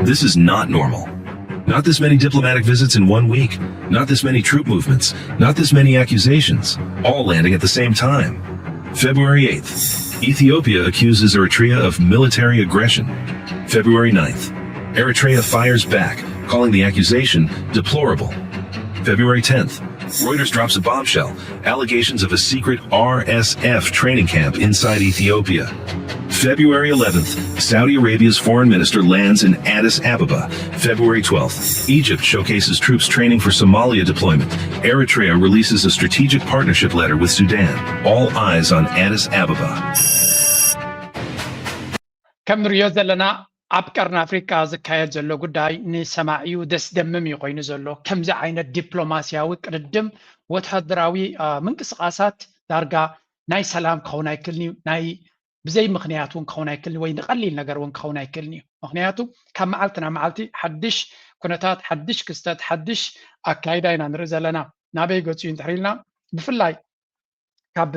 This is not normal. Not this many diplomatic visits in one week. Not this many troop movements. Not this many accusations. All landing at the same time. February eighth. Ethiopia accuses Eritrea of military aggression. February ninth. Eritrea fires back, calling the accusation deplorable. February tenth. Reuters drops a bombshell, allegations of a secret R S F training camp inside Ethiopia. February eleventh, Saudi Arabia's foreign minister lands in Addis Ababa. February twelfth, Egypt showcases troops training for Somalia deployment. Eritrea releases a strategic partnership letter with Sudan. All eyes on Addis Ababa. ከም ንሪኦ ዘለና ኣብ ቀርኒ ኣፍሪቃ ዝካየድ ዘሎ ጉዳይ ንሰማዒኡ ደስ ደምም እዩ ኮይኑ ዘሎ። ከምዚ ዓይነት ዲፕሎማስያዊ ቅድድም፣ ወታደራዊ ምንቅስቃሳት ዳርጋ ናይ ሰላም ክኸውን ኣይክልን እዩ። ናይ ብዘይ ምክንያት እውን ክኸውን ኣይክልን ወይ ንቀሊል ነገር እውን ክኸውን ኣይክልን እዩ። ምክንያቱ ካብ መዓልቲ ናብ መዓልቲ ሓድሽ ኩነታት፣ ሓድሽ ክስተት፣ ሓድሽ ኣካይዳ ኢና ንርኢ ዘለና። ናበይ ገፁ እዩ እንድሕር ኢልና ብፍላይ ካብ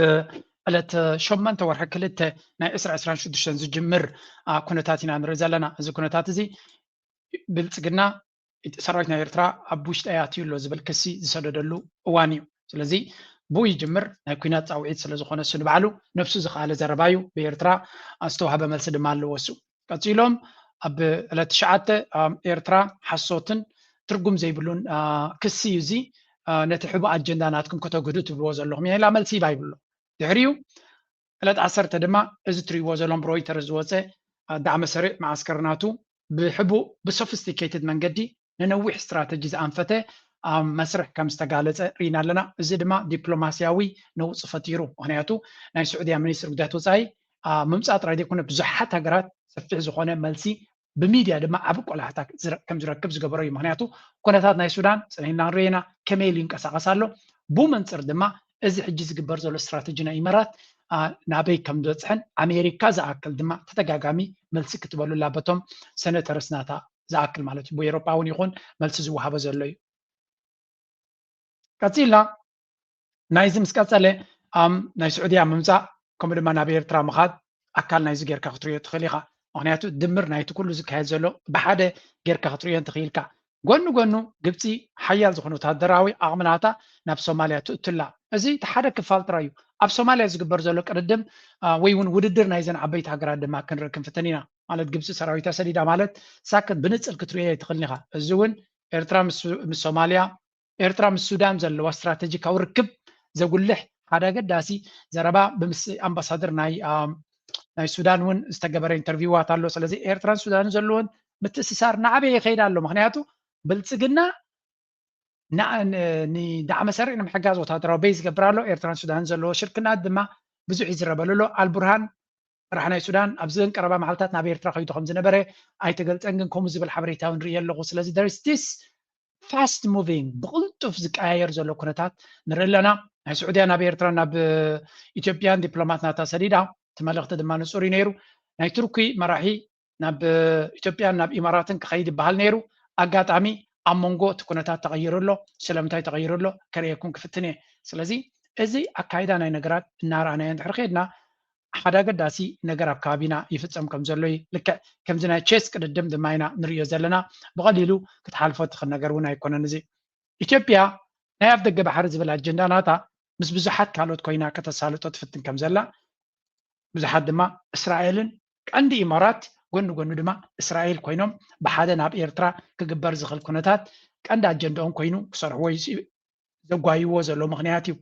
ዕለት ሸሞንተ ወርሒ ክልተ ናይ ዕስራ ዕስራን ሽዱሽተን ዝጅምር ኩነታት ኢና ንርኢ ዘለና። እዚ ኩነታት እዚ ብልፅግና ሰራዊት ናይ ኤርትራ ኣብ ውሽጢ ኣትዩ ኣሎ ዝብል ክሲ ዝሰደደሉ እዋን እዩ። ስለዚ ብኡ ይጅምር፣ ናይ ኩናት ፃውዒት ስለዝኾነ እሱ ንባዕሉ ነብሱ ዝኸኣለ ዘረባ እዩ። ብኤርትራ ዝተዋህበ መልሲ ድማ ኣለዎ እሱ። ቀፂሎም ኣብ ዕለት ትሽዓተ ኤርትራ ሓሶትን ትርጉም ዘይብሉን ክሲ እዩ እዚ። ነቲ ሕቡእ ኣጀንዳ ናትኩም ከተግህዱ ትብልዎ ዘለኹም ኢላ መልሲ ሂባ ይብሎ። ድሕሪኡ ዕለት ዓሰርተ ድማ እዚ ትሪእዎ ዘሎም ብሮይተርስ ዝወፀ ዳዕመ ሰሪዕ መዓስከር ናቱ ብሕቡእ ብሶፊስቲኬትድ መንገዲ ንነዊሕ ስትራተጂ ዝኣንፈተ መስርሕ ከም ዝተጋለፀ ርኢና ኣለና። እዚ ድማ ዲፕሎማስያዊ ነውፂ ፈጢሩ። ምክንያቱ ናይ ስዑድያ ሚኒስትር ጉዳያት ወፃኢ ምምፃእ ጥራይ ዘይኮነ ብዙሓት ሃገራት ሰፊሕ ዝኾነ መልሲ ብሚድያ ድማ ዓቢ ቆላሕታ ከም ዝረክብ ዝገበሮ እዩ። ምክንያቱ ኩነታት ናይ ሱዳን ፅንሒና ንሪኦ ኢና ከመይ ኢሉ ይንቀሳቀስ ኣሎ። ብኡ መንፅር ድማ እዚ ሕጂ ዝግበር ዘሎ ስትራተጂ ናይ ኢመራት ናበይ ከም ዝበፅሐን ኣሜሪካ ዝኣክል ድማ ተደጋጋሚ መልሲ ክትበሉላ በቶም ሰነተርስ ናታ ዝኣክል ማለት እዩ። ብኤሮጳ እውን ይኹን መልሲ ዝወሃቦ ዘሎ እዩ። ቀፂልና ናይዚ ምስ ቀፀለ ናይ ስዑድያ ምምፃእ ከምኡ ድማ ናብ ኤርትራ ምኻድ ኣካል ናይዚ ጌርካ ክትሪኦ ትኽእል ኢኻ። ምክንያቱ ድምር ናይቲ ኩሉ ዝካየድ ዘሎ ብሓደ ጌርካ ክትሪኦ እንትኽኢልካ ጎኒ ጎኑ ግብፂ ሓያል ዝኾነ ወታደራዊ ዓቕሚ ናታ ናብ ሶማልያ ትእትላ። እዚ እቲ ሓደ ክፋል ጥራይ እዩ። ኣብ ሶማልያ ዝግበር ዘሎ ቅድድም ወይ እውን ውድድር ናይዘን ዓበይቲ ሃገራት ድማ ክንርኢ ክንፍትን ኢና። ማለት ግብፂ ሰራዊታ ሰዲዳ ማለት ሳክት ብንፅል ክትሪኦ ኣይትኽእልን ኢኻ። እዚ እውን ኤርትራ ምስ ሶማልያ ኤርትራ ምስ ሱዳን ዘለዋ ስትራተጂካዊ ርክብ ዘጉልሕ ሓደ ኣገዳሲ ዘረባ ብምስ ኣምባሳደር ናይ ናይ ሱዳን እውን ዝተገበረ ኢንተርቪዋት ኣሎ። ስለዚ ኤርትራን ሱዳንን ዘለዎን ምትእስሳር ናዕበየ ይኸይድ ኣሎ። ምክንያቱ ብልፅግና ንዳዕመ ሰሪዕ ንምሕጋዝ ወታደራዊ ቤይ ዝገብር ኣሎ። ኤርትራን ሱዳንን ዘለዎ ሽርክና ድማ ብዙሕ ይዝረበሉ ኣሎ። ኣልቡርሃን መራሕ ናይ ሱዳን ኣብዚ ቀረባ መዓልታት ናብ ኤርትራ ከይዱ ከም ዝነበረ ኣይተገልጸን፣ ግን ከምኡ ዝብል ሓበሬታ እውን ርኢ ኣለኹ። ስለዚ there is this fast moving ብቕልጡፍ ዝቀያየር ዘሎ ኩነታት ንርኢ ኣለና። ናይ ስዑድያ ናብ ኤርትራ ናብ ኢትዮጵያን ዲፕሎማት ናታ ሰዲዳ እቲ መልእኽቲ ድማ ንጹር እዩ ነይሩ። ናይ ቱርኪ መራሒ ናብ ኢትዮጵያን ናብ ኢማራትን ክኸይድ ይበሃል ነይሩ። ኣጋጣሚ ኣብ መንጎ እቲ ኩነታት ተቐይሩ ኣሎ። ስለምንታይ ተቐይሩ ኣሎ ከርእየኩም ክፍትን እየ። ስለዚ እዚ ኣካይዳ ናይ ነገራት እናረኣናዮ እንድሕር ከይድና ሓደ ኣገዳሲ ነገር ኣብ ከባቢና ይፍጸም ከም ዘሎ እዩ። ልክዕ ከምዚ ናይ ቼስ ቅድድም ድማ ኢና ንርእዮ ዘለና። ብቐሊሉ ክትሓልፎ እትኽእል ነገር እውን ኣይኮነን እዚ። ኢትዮጵያ ናይ ኣፍ ደገ ባሕሪ ዝብል ኣጀንዳ ናታ ምስ ብዙሓት ካልኦት ኮይና ከተሳልጦ ትፍትን ከም ዘላ ብዙሓት ድማ እስራኤልን ቀንዲ ኢማራት ጎኒ ጎኒ ድማ እስራኤል ኮይኖም ብሓደ ናብ ኤርትራ ክግበር ዝኽእል ኩነታት ቀንዲ ኣጀንዳኦም ኮይኑ ክሰርሕዎ ዘጓይዎ ዘሎ ምኽንያት እዩ።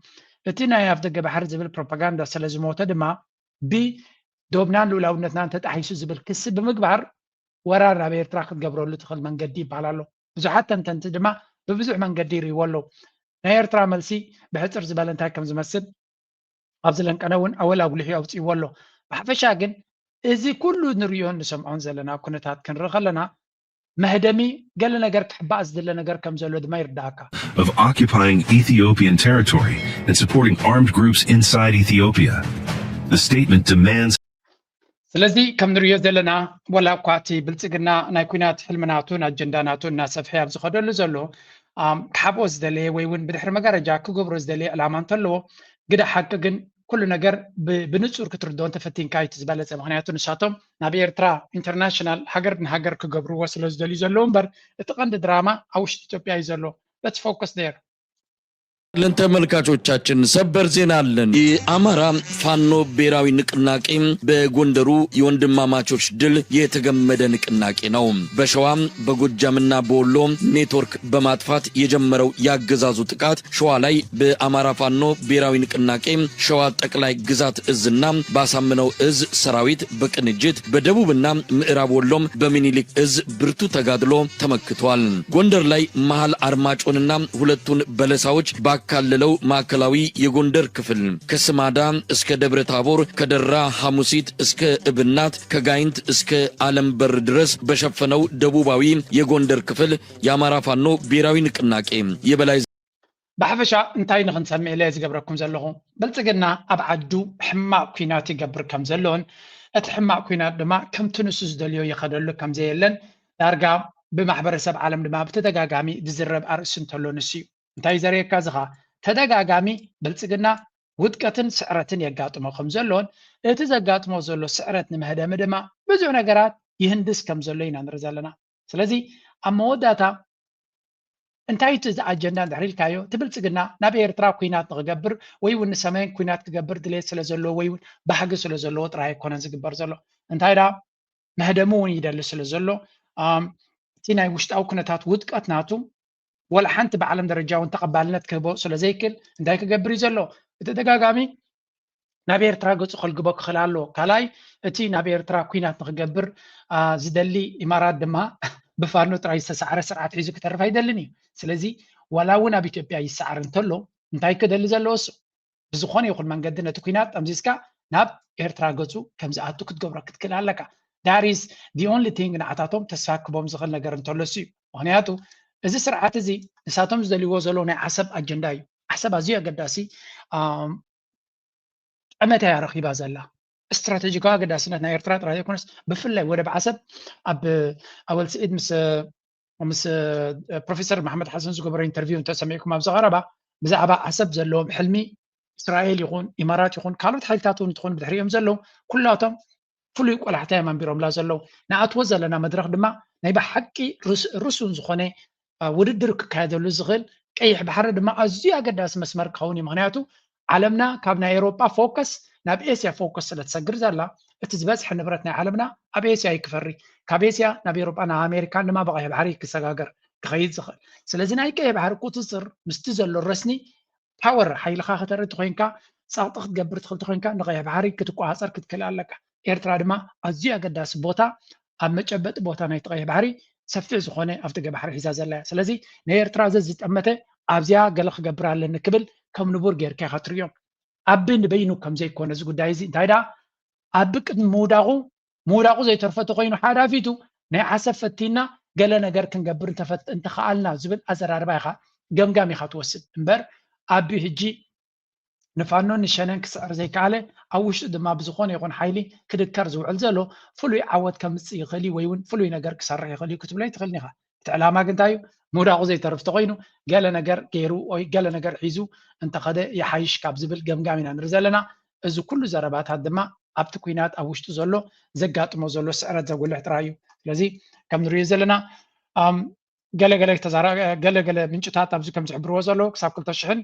እቲ ናይ ኣፍ ደገ ባሕሪ ዝብል ፕሮፓጋንዳ ስለ ዝሞተ ድማ ብዶብናን ልኡላውነትናን ተጣሒሱ ዝብል ክሲ ብምግባር ወራር ናብ ኤርትራ ክትገብረሉ ትኽእል መንገዲ ይበሃል ኣሎ። ብዙሓት ተንተንቲ ድማ ብብዙሕ መንገዲ ይርእይዎ ኣለዉ። ናይ ኤርትራ መልሲ ብሕጽር ዝበለ እንታይ ከም ዝመስል ኣብዚ ለንቀነ እውን ኣወል ኣጉሊሑ ኣውፅእዎ ኣሎ። ብሓፈሻ ግን እዚ ኩሉ ንሪኦን ንሰምዖን ዘለና ኩነታት ክንርኢ ከለና መህደሚ ገለ ነገር ክሕባእ ዝድለ ነገር ከም ዘሎ ድማ ይርዳእካ። Of occupying Ethiopian territory and supporting armed groups inside Ethiopia. The statement demands ስለዚ ከም ንሪኦ ዘለና ወላ እኳ እቲ ብልፅግና ናይ ኩናት ሕልሚ ናቱን ኣጀንዳ ናቱን እናሰፍሐ ኣብ ዝኸደሉ ዘሎ ክሓብኦ ዝደለየ ወይ እውን ብድሕሪ መጋረጃ ክገብሮ ዝደለየ ዕላማ እንተለዎ ግደ ሓቂ ግን ኩሉ ነገር ብንፁር ክትርድኦ እንተፈቲንካ እዩ ዝበለፀ። ምክንያቱ ንሳቶም ናብ ኤርትራ ኢንተርናሽናል ሃገር ንሃገር ክገብርዎ ስለ ዝደልዩ ዘለዉ እምበር እቲ ቀንዲ ድራማ ኣብ ውሽጢ ኢትዮጵያ እዩ ዘሎ። Let's focus there. ለን ተመልካቾቻችን ሰበር ዜና አለን። የአማራ ፋኖ ብሔራዊ ንቅናቄ በጎንደሩ የወንድማማቾች ድል የተገመደ ንቅናቄ ነው። በሸዋ በጎጃምና በወሎ ኔትወርክ በማጥፋት የጀመረው የአገዛዙ ጥቃት ሸዋ ላይ በአማራ ፋኖ ብሔራዊ ንቅናቄ ሸዋ ጠቅላይ ግዛት እዝና ባሳምነው እዝ ሰራዊት በቅንጅት በደቡብና ምዕራብ ወሎም በሚኒሊክ እዝ ብርቱ ተጋድሎ ተመክቷል። ጎንደር ላይ መሃል አርማጮንና ሁለቱን በለሳዎች ባካለለው ማዕከላዊ የጎንደር ክፍል ከስማዳ እስከ ደብረ ታቦር፣ ከደራ ሐሙሲት እስከ እብናት፣ ከጋይንት እስከ አለም በር ድረስ በሸፈነው ደቡባዊ የጎንደር ክፍል የአማራ ፋኖ ብሔራዊ ንቅናቄ የበላይ ብሓፈሻ እንታይ ንክንሰምዕ ኢለ ዝገብረኩም ዘለኹ፣ ብልፅግና ኣብ ዓዱ ሕማቕ ኩናት ይገብር ከም ዘሎን እቲ ሕማቕ ኩናት ድማ ከምቲ ንሱ ዝደልዮ ይኸደሉ ከም ዘየለን ዳርጋ ብማሕበረሰብ ዓለም ድማ ብተደጋጋሚ ዝዝረብ ኣርእስቲ እንተሎ ንሱ እዩ። እንታይ ዘርእየካ ዝኻ ተደጋጋሚ ብልፅግና ውድቀትን ስዕረትን የጋጥሞ ከም ዘሎን እቲ ዘጋጥሞ ዘሎ ስዕረት ንመህደሚ ድማ ብዙሕ ነገራት ይህንድስ ከም ዘሎ ኢና ንርኢ ዘለና። ስለዚ ኣብ መወዳእታ እንታይ እቲ እዚ ኣጀንዳ እንድሕር ኢልካዮ እቲ ብልፅግና ናብ ኤርትራ ኩናት ንክገብር ወይ እውን ንሰሜን ኩናት ክገብር ድሌት ስለ ዘለዎ ወይ እውን ባህጊ ስለ ዘለዎ ጥራይ ኣይኮነን ዝግበር ዘሎ። እንታይ ዳ መህደሚ እውን ይደሊ ስለ ዘሎ እቲ ናይ ውሽጣዊ ኩነታት ውድቀት ናቱ ወላ ሓንቲ ብዓለም ደረጃ እውን ተቐባልነት ክህቦ ስለ ዘይክእል እንታይ ክገብር እዩ ዘሎ? ብተደጋጋሚ ናብ ኤርትራ ገፁ ከልግቦ ክኽእል ኣለዎ። ካልኣይ እቲ ናብ ኤርትራ ኩናት ንክገብር ዝደሊ ኢማራት ድማ ብፋኖ ጥራይ ዝተሳዕረ ስርዓት ሒዙ ክተርፍ ኣይደልን እዩ። ስለዚ ዋላ እውን ኣብ ኢትዮጵያ ይሰዓር እንተሎ እንታይ ክደሊ ዘለዎ እሱ ብዝኾነ ይኹን መንገዲ ነቲ ኩናት ጠምዚዝካ ናብ ኤርትራ ገፁ ከም ዝኣቱ ክትገብሮ ክትክእል ኣለካ። That is the only thing ንዓታቶም ተስፋ ክቦም ዝኽእል ነገር እንተሎ እሱ እዩ። ምክንያቱ እዚ ስርዓት እዚ ንሳቶም ዝደልይዎ ዘለዉ ናይ ዓሰብ ኣጀንዳ እዩ። ዓሰብ ኣዝዩ ኣገዳሲ ጠመተ እያ ረኺባ ዘላ። ስትራቴጂካዊ ኣገዳስነት ናይ ኤርትራ ጥራይ ዘይኮነስ ብፍላይ ወደብ ዓሰብ ኣብ ኣወል ስዒድ ምስ ምስ ፕሮፌሰር መሓመድ ሓሰን ዝገበሮ ኢንተርቪው እንተሰሚዕኩም ኣብዚ ቀረባ ብዛዕባ ዓሰብ ዘለዎም ሕልሚ እስራኤል ይኹን ኢማራት ይኹን ካልኦት ሓይልታት እውን እንትኾኑ ብድሕሪኦም ዘለዉ ኩላቶም ፍሉይ ቆላሕታ እዮም ኣንቢሮምላ ዘለዉ። ንኣትዎ ዘለና መድረኽ ድማ ናይ ብሓቂ ርሱን ዝኾነ ውድድር ክካየደሉ ዝኽእል ቀይሕ ባሕሪ ድማ ኣዝዩ ኣገዳሲ መስመር ክኸውን እዩ። ምክንያቱ ዓለምና ካብ ናይ ኤሮጳ ፎከስ ናብ ኤስያ ፎከስ ስለ ትሰግር ዘላ እቲ ዝበዝሐ ንብረት ናይ ዓለምና ኣብ ኤስያ እዩ ክፈሪ። ካብ ኤስያ ናብ ኤሮጳ ናብ ኣሜሪካን ድማ ብቀይሕ ባሕሪ ክሰጋገር ክኸይድ ዝኽእል። ስለዚ ናይ ቀይሕ ባሕሪ ቁፅፅር ምስቲ ዘሎ ረስኒ ፓወር ሓይልኻ ከተርኢ ተኮይንካ ፃቕጢ ክትገብር ትኽእል ተኮይንካ ንቀይሕ ባሕሪ ክትቆፃፀር ክትክእል ኣለካ። ኤርትራ ድማ ኣዝዩ ኣገዳሲ ቦታ ኣብ መጨበጢ ቦታ ናይቲ ቀይሕ ባሕሪ ሰፊሕ ዝኾነ ኣፍደገ ባሕሪ ሒዛ ዘላ እያ። ስለዚ ናይ ኤርትራ ዘዝጠመተ ኣብዚኣ ገለ ክገብር ኣለኒ ክብል ከም ንቡር ጌርካ ኢኻ ትርእዮ። ኣቢ ንበይኑ ከም ዘይኮነ እዚ ጉዳይ እዚ እንታይ ደኣ ኣቢ ቅድሚ ምውዳቑ ምውዳቑ ዘይተርፎ ተኮይኑ ሓዳፊቱ ናይ ዓሰብ ፈቲና ገለ ነገር ክንገብር እንተኸኣልና ዝብል ኣዘራርባ ኢኻ ገምጋም ኢኻ ትወስድ እምበር ኣቢ ሕጂ ንፋኖን ንሸነን ክስዕር ዘይከኣለ ኣብ ውሽጡ ድማ ብዝኾነ ይኹን ሓይሊ ክድከር ዝውዕል ዘሎ ፍሉይ ዓወት ከምፅእ ይኽእል እዩ ወይ እውን ፍሉይ ነገር ክሰርሕ ይኽእል እዩ ክትብሎ ኣይትኽእልን ኢኻ። እቲ ዕላማ ግን እንታይ እዩ? ምውዳቑ ዘይተርፍ ተኾይኑ ገለ ነገር ገይሩ ወይ ገለ ነገር ሒዙ እንተኸደ ይሓይሽ ካብ ዝብል ገምጋም ኢና ንርኢ ዘለና። እዚ ኩሉ ዘረባታት ድማ ኣብቲ ኲናት ኣብ ውሽጡ ዘሎ ዘጋጥሞ ዘሎ ስዕረት ዘጉልሕ ጥራይ እዩ። ስለዚ ከም ንሪኦ ዘለና ገለገለ ተዛራ ገለገለ ምንጭታት ኣብዚ ከም ዝሕብርዎ ዘለዉ ክሳብ ክልተ ሽሕን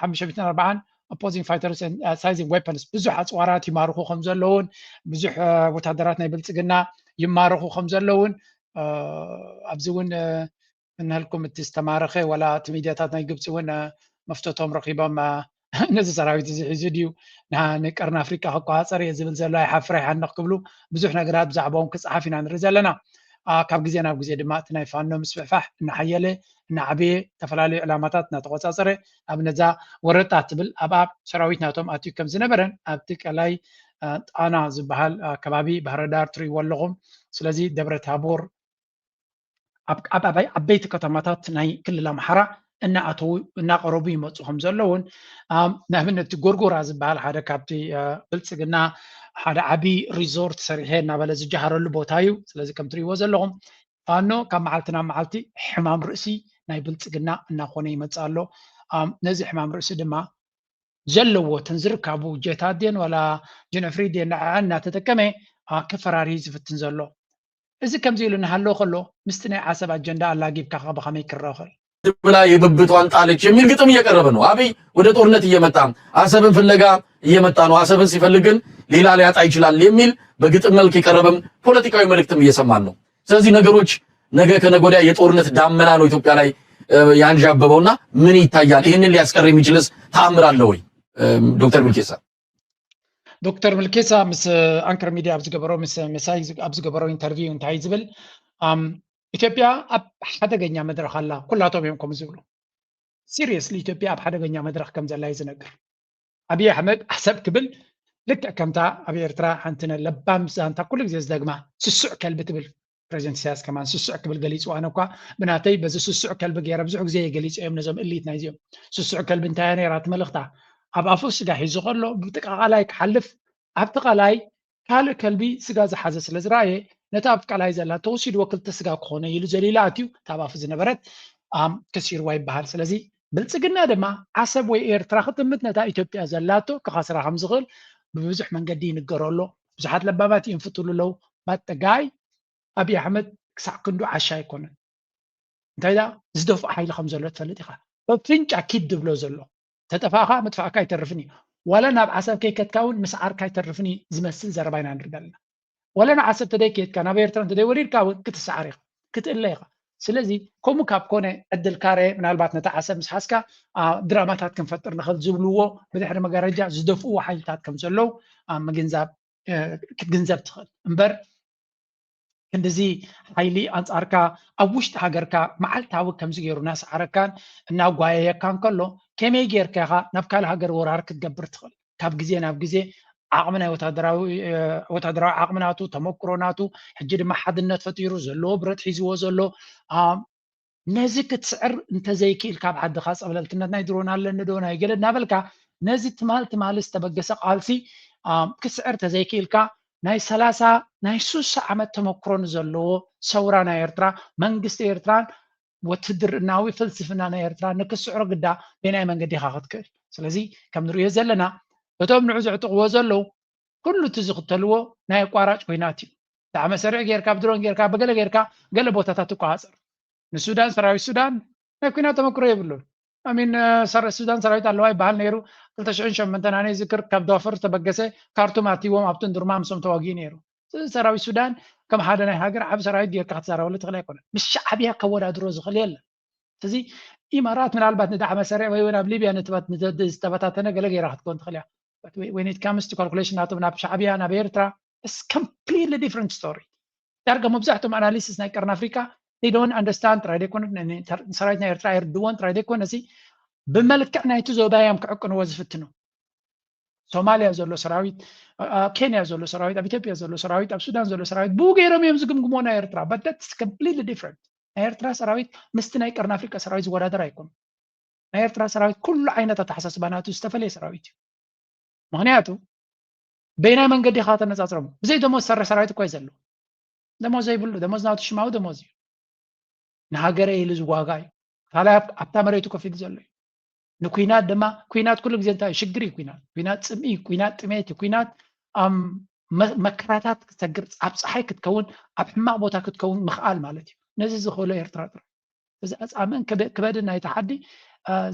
ሓሙሽተ ሚእትን ኣርባዓን opposing fighters and sizing weapons ብዙሕ ኣፅዋራት ይማርኹ ከም ዘለውን ብዙሕ ወታደራት ናይ ብልፅግና ይማረኹ ከም ዘለውን ኣብዚ እውን እንህልኩም እቲ ዝተማረኸ ወላ እቲ ሚድያታት ናይ ግብፂ እውን መፍተቶም ረኪቦም ነዚ ሰራዊት እዚ ሒዙ ድዩ ንቀርኒ ኣፍሪቃ ክቆፃፀር እየ ዝብል ዘሎ ኣይሓፍር ኣይሓንቕ ክብሉ ብዙሕ ነገራት ብዛዕባኦም ክፀሓፍ ኢና ንርኢ ዘለና። ካብ ግዜ ናብ ግዜ ድማ እቲ ናይ ፋኖ ምስፍሕፋሕ እናሓየለ እናዓበየ ዝተፈላለዩ ዕላማታት እናተቆፃፀረ ኣብነዛ ወረጣ ትብል ኣብኣ ሰራዊት ናቶም ኣትዩ ከም ዝነበረን ኣብቲ ቀላይ ጣና ዝበሃል ከባቢ ባህርዳር ትርእይዎ ኣለኹም። ስለዚ ደብረ ታቦር ኣብ ዓበይቲ ከተማታት ናይ ክልል ኣምሓራ እናኣተዉ እናቀረቡ ይመፁ ከም ዘለውን ንኣብነት ጎርጎራ ዝበሃል ሓደ ካብቲ ብልፅግና ሓደ ዓብዪ ሪዞርት ሰሪሐ እናበለ ዝጀሃረሉ ቦታ እዩ። ስለዚ ከም ትርእይዎ ዘለኹም ፋኖ ካብ መዓልቲ ናብ መዓልቲ ሕማም ርእሲ ናይ ብልፅግና እናኾነ ይመፅእ ኣሎ። ነዚ ሕማም ርእሲ ድማ ዘለዎ እተን ዝርካቡ ጀታት ድየን ዋላ ጀነፍሪ ድየን ንዐዐን እናተጠቀመ ከፈራሪ ዝፍትን ዘሎ። እዚ ከምዚ ኢሉ እናሃለወ ከሎ ምስቲ ናይ ዓሰብ ኣጀንዳ ኣላጊብካ ከ ብኸመይ ክረአ ይኽእል? ብላ የብብቷን ጣለች የሚል ግጥም እየቀረበ ነው። አብይ ወደ ጦርነት እየመጣ አሰብን ፍለጋ እየመጣ ነው። አሰብን ሲፈልግ ግን ሌላ ሊያጣ ይችላል የሚል በግጥም መልክ የቀረበም ፖለቲካዊ መልእክትም እየሰማን ነው። ስለዚህ ነገሮች ነገ ከነገ ወዲያ የጦርነት ዳመና ነው ኢትዮጵያ ላይ ያንዣበበውና ምን ይታያል? ይህንን ሊያስቀር የሚችልስ ተአምር አለ ወይ? ዶክተር ሚልኬሳ ዶክተር ምልኬሳ ምስ ኣንከር ሚድያ ኣብ ዝገበሮ ምስ መሳይ ኣብ ዝገበሮ ኢንተርቪው እንታይ ዝብል ኢትዮጵያ ኣብ ሓደገኛ መድረኽ ኣላ። ኩላቶም እዮም ከም ዝብሉ ሲሪየስሊ ኢትዮጵያ ኣብ ሓደገኛ መድረኽ ከም ዘላ እዩ ዝነግር። ኣብይ ኣሕመድ ዓሰብ ክብል ልክዕ ከምታ ኣብ ኤርትራ ሓንቲ ለባም ዛንታ ኩሉ ግዜ ዝደግማ ስሱዕ ከልቢ ትብል ፕሬዚደንት ኢሳያስ ከማን ስሱዕ ክብል ገሊፅዋ። ኣነ እኳ ብናተይ በዚ ስሱዕ ከልቢ ገይረ ብዙሕ ግዜ ገሊፀ እዮም ነዞም እሊት ናይዚኦም። ስሱዕ ከልቢ እንታያ ነይራ እቲ መልእኽታ? ኣብ ኣፉ ስጋ ሒዙ ከሎ ብጥቃ ቃላይ ክሓልፍ ኣብቲ ቃላይ ካልእ ከልቢ ስጋ ዝሓዘ ስለ ዝረኣየ ነታ ኣብ ቃላይ ዘላ ተወሲድዎ ክልተ ስጋ ክኾነ ኢሉ ዘሊላ ኣትዩ እታ ኣብ ኣፉ ዝነበረት ኣም ከሲርዋ ይበሃል። ስለዚ ብልፅግና ድማ ዓሰብ ወይ ኤርትራ ክትምት ነታ ኢትዮጵያ ዘላቶ ክኸስራ ከም ዝኽእል ብብዙሕ መንገዲ ይንገሮ ኣሎ። ብዙሓት ለባማት ይንፍትሉ ኣለዉ። ባጠጋይ ኣብይ ኣሕመድ ክሳዕ ክንዱ ዓሻ ኣይኮነን። እንታይ ደኣ ዝደፍኦ ሓይሊ ከም ዘሎ ትፈልጥ ኢኻ። በፍንጫ ኪድ ድብሎ ዘሎ ተጠፋእኻ ምጥፋእካ ኣይተርፍን እዩ። ዋላ ናብ ዓሰብ ከይከድካ እውን ምስዓርካ ኣይተርፍን እዩ ዝመስል ዘረባ ኢና ንርኢ ዘለና። ዋላ ንዓሰብ ተደይከድካ ናብ ኤርትራ እንተደይወሪድካ እውን ክትሰዓር ኢኻ ክትእለ ኢኻ። ስለዚ ከምኡ ካብ ኮነ ዕድል ካረ ምናልባት ነታ ዓሰብ ምስ ሓዝካ ድራማታት ክንፈጥር ንኽእል ዝብልዎ ብድሕሪ መጋረጃ ዝደፍእዎ ሓይልታት ከም ዘለዉ ምግንዛብ ክትግንዘብ ትኽእል እምበር ክንድዚ ሓይሊ ኣንጻርካ ኣብ ውሽጢ ሃገርካ መዓልታዊ ከምዚ ገይሩ እናሰዓረካን እናጓየየካን ከሎ ከመይ ጌርካ ኢኻ ናብ ካልእ ሃገር ወራር ክትገብር ትኽእል? ካብ ግዜ ናብ ግዜ ዓቕሚ ናይ ወታደራዊ ወታደራዊ ዓቕሚ ናቱ ተመክሮ ናቱ ሕጂ ድማ ሓድነት ፈጢሩ ዘለዎ ብረት ሒዝዎ ዘሎ ነዚ ክትስዕር እንተዘይክኢልካ ኣብ ዓድኻ ፀብለልትነት ናይ ድሮን ኣለኒ ዶ ናይ ገለ እናበልካ ነዚ ትማል ትማሊ ዝተበገሰ ቃልሲ ክትስዕር ተዘይክኢልካ ናይ ሰላሳ ናይ ሱሳ ዓመት ተመክሮ ንዘለዎ ሰውራ ናይ ኤርትራ መንግስቲ ኤርትራን ወትድርናዊ ፍልስፍና ናይ ኤርትራ ንክስዕሮ ግዳ በናይ መንገዲ ኢኻ ክትክእል? ስለዚ ከም ንሪኦ ዘለና እቶም ንዑ ዘዕጥቕዎ ዘለዉ ኩሉ እቲ ዝኽተልዎ ናይ ኣቋራጭ ኮይናት እዩ። ዳዕመ ሰሪዕ ጌርካ ብድሮን ጌርካ ብገለ ጌርካ ገለ ቦታታት ትቋፀር። ንሱዳን ሰራዊት ሱዳን ናይ ኩናት ተመክሮ የብሉን። ኣሚን ሰረ ሱዳን ሰራዊት ኣለዋ ይበሃል ነይሩ። ክልተ ሽሕን ሸሞንተን ኣነ ዝክር ካብ ዳፈር ተበገሰ ካርቱም ኣትዎም ኣብቱን ድርማ ምሶም ተዋጊኡ ነይሩ። ሰራዊት ሱዳን ከም ሓደ ናይ ሃገር ዓብ ሰራዊት ጌርካ ክትዛረበሉ ትኽእል ኣይኮነን። ምስ ሻዕብያ ከወዳድሮ ዝኽእል የለን። እዚ ኢማራት ምናልባት ንዳዕመ ሰሪዕ ወይ እውን ኣብ ሊብያ ዝተበታተነ ገለ ገይራ ክትኮን ትኽእል እያ። When it comes to calculation ናቶም ናብ ሻዕብያ ናብ ኤርትራ it's completely different story። ዳርጋ መብዛሕትኦም ኣናሊሲስ ናይ ቀርኒ ኣፍሪካ they don't understand ጥራይ ዘይኮነ ሰራዊት ናይ ኤርትራ ኣይርድዎን ጥራይ ዘይኮነ እዚ ብመልክዕ ናይቲ ዞባ እዮም ክዕቅንዎ ዝፍትኑ። ሶማልያ ዘሎ ሰራዊት፣ ኣብ ኬንያ ዘሎ ሰራዊት፣ ኣብ ኢትዮጵያ ዘሎ ሰራዊት፣ ኣብ ሱዳን ዘሎ ሰራዊት ብኡ ገይሮም እዮም ዝግምግሞ ናይ ኤርትራ but that's completely different። ናይ ኤርትራ ሰራዊት ምስቲ ናይ ቀርኒ ኣፍሪካ ሰራዊት ዝወዳደር ኣይኮኑ። ናይ ኤርትራ ሰራዊት ኩሉ ዓይነት ኣተሓሳስባ ናቱ ዝተፈለየ ሰራዊት እዩ። ምክንያቱ በይናይ መንገዲ ኢኻ ተነፃፅሮም ብዘይ ደሞዝ ዝሰርሕ ሰራዊት እኳ እዩ ዘሎ። ደሞዝ ዘይብሉ ደሞዝ ናቱ ሽማዊ ደሞዝ እዩ። ንሃገረ ኢሉ ዝዋጋ እዩ። ካልኣይ ኣብታ መሬቱ ኮፍ ኢሉ ዘሎ እዩ። ንኩናት ድማ ኩናት ኩሉ ግዜ እንታይ ሽግር እዩ? ኩናት ኩናት ፅምኢ ኩናት ጥሜት ኩናት መከራታት ክሰግር ኣብ ፀሓይ ክትከውን ኣብ ሕማቕ ቦታ ክትከውን ምኽኣል ማለት እዩ። ነዚ ዝኽእሎ ኤርትራ ጥራይ እዚ ኣፃምእን ክበድን ናይቲ ሓዲ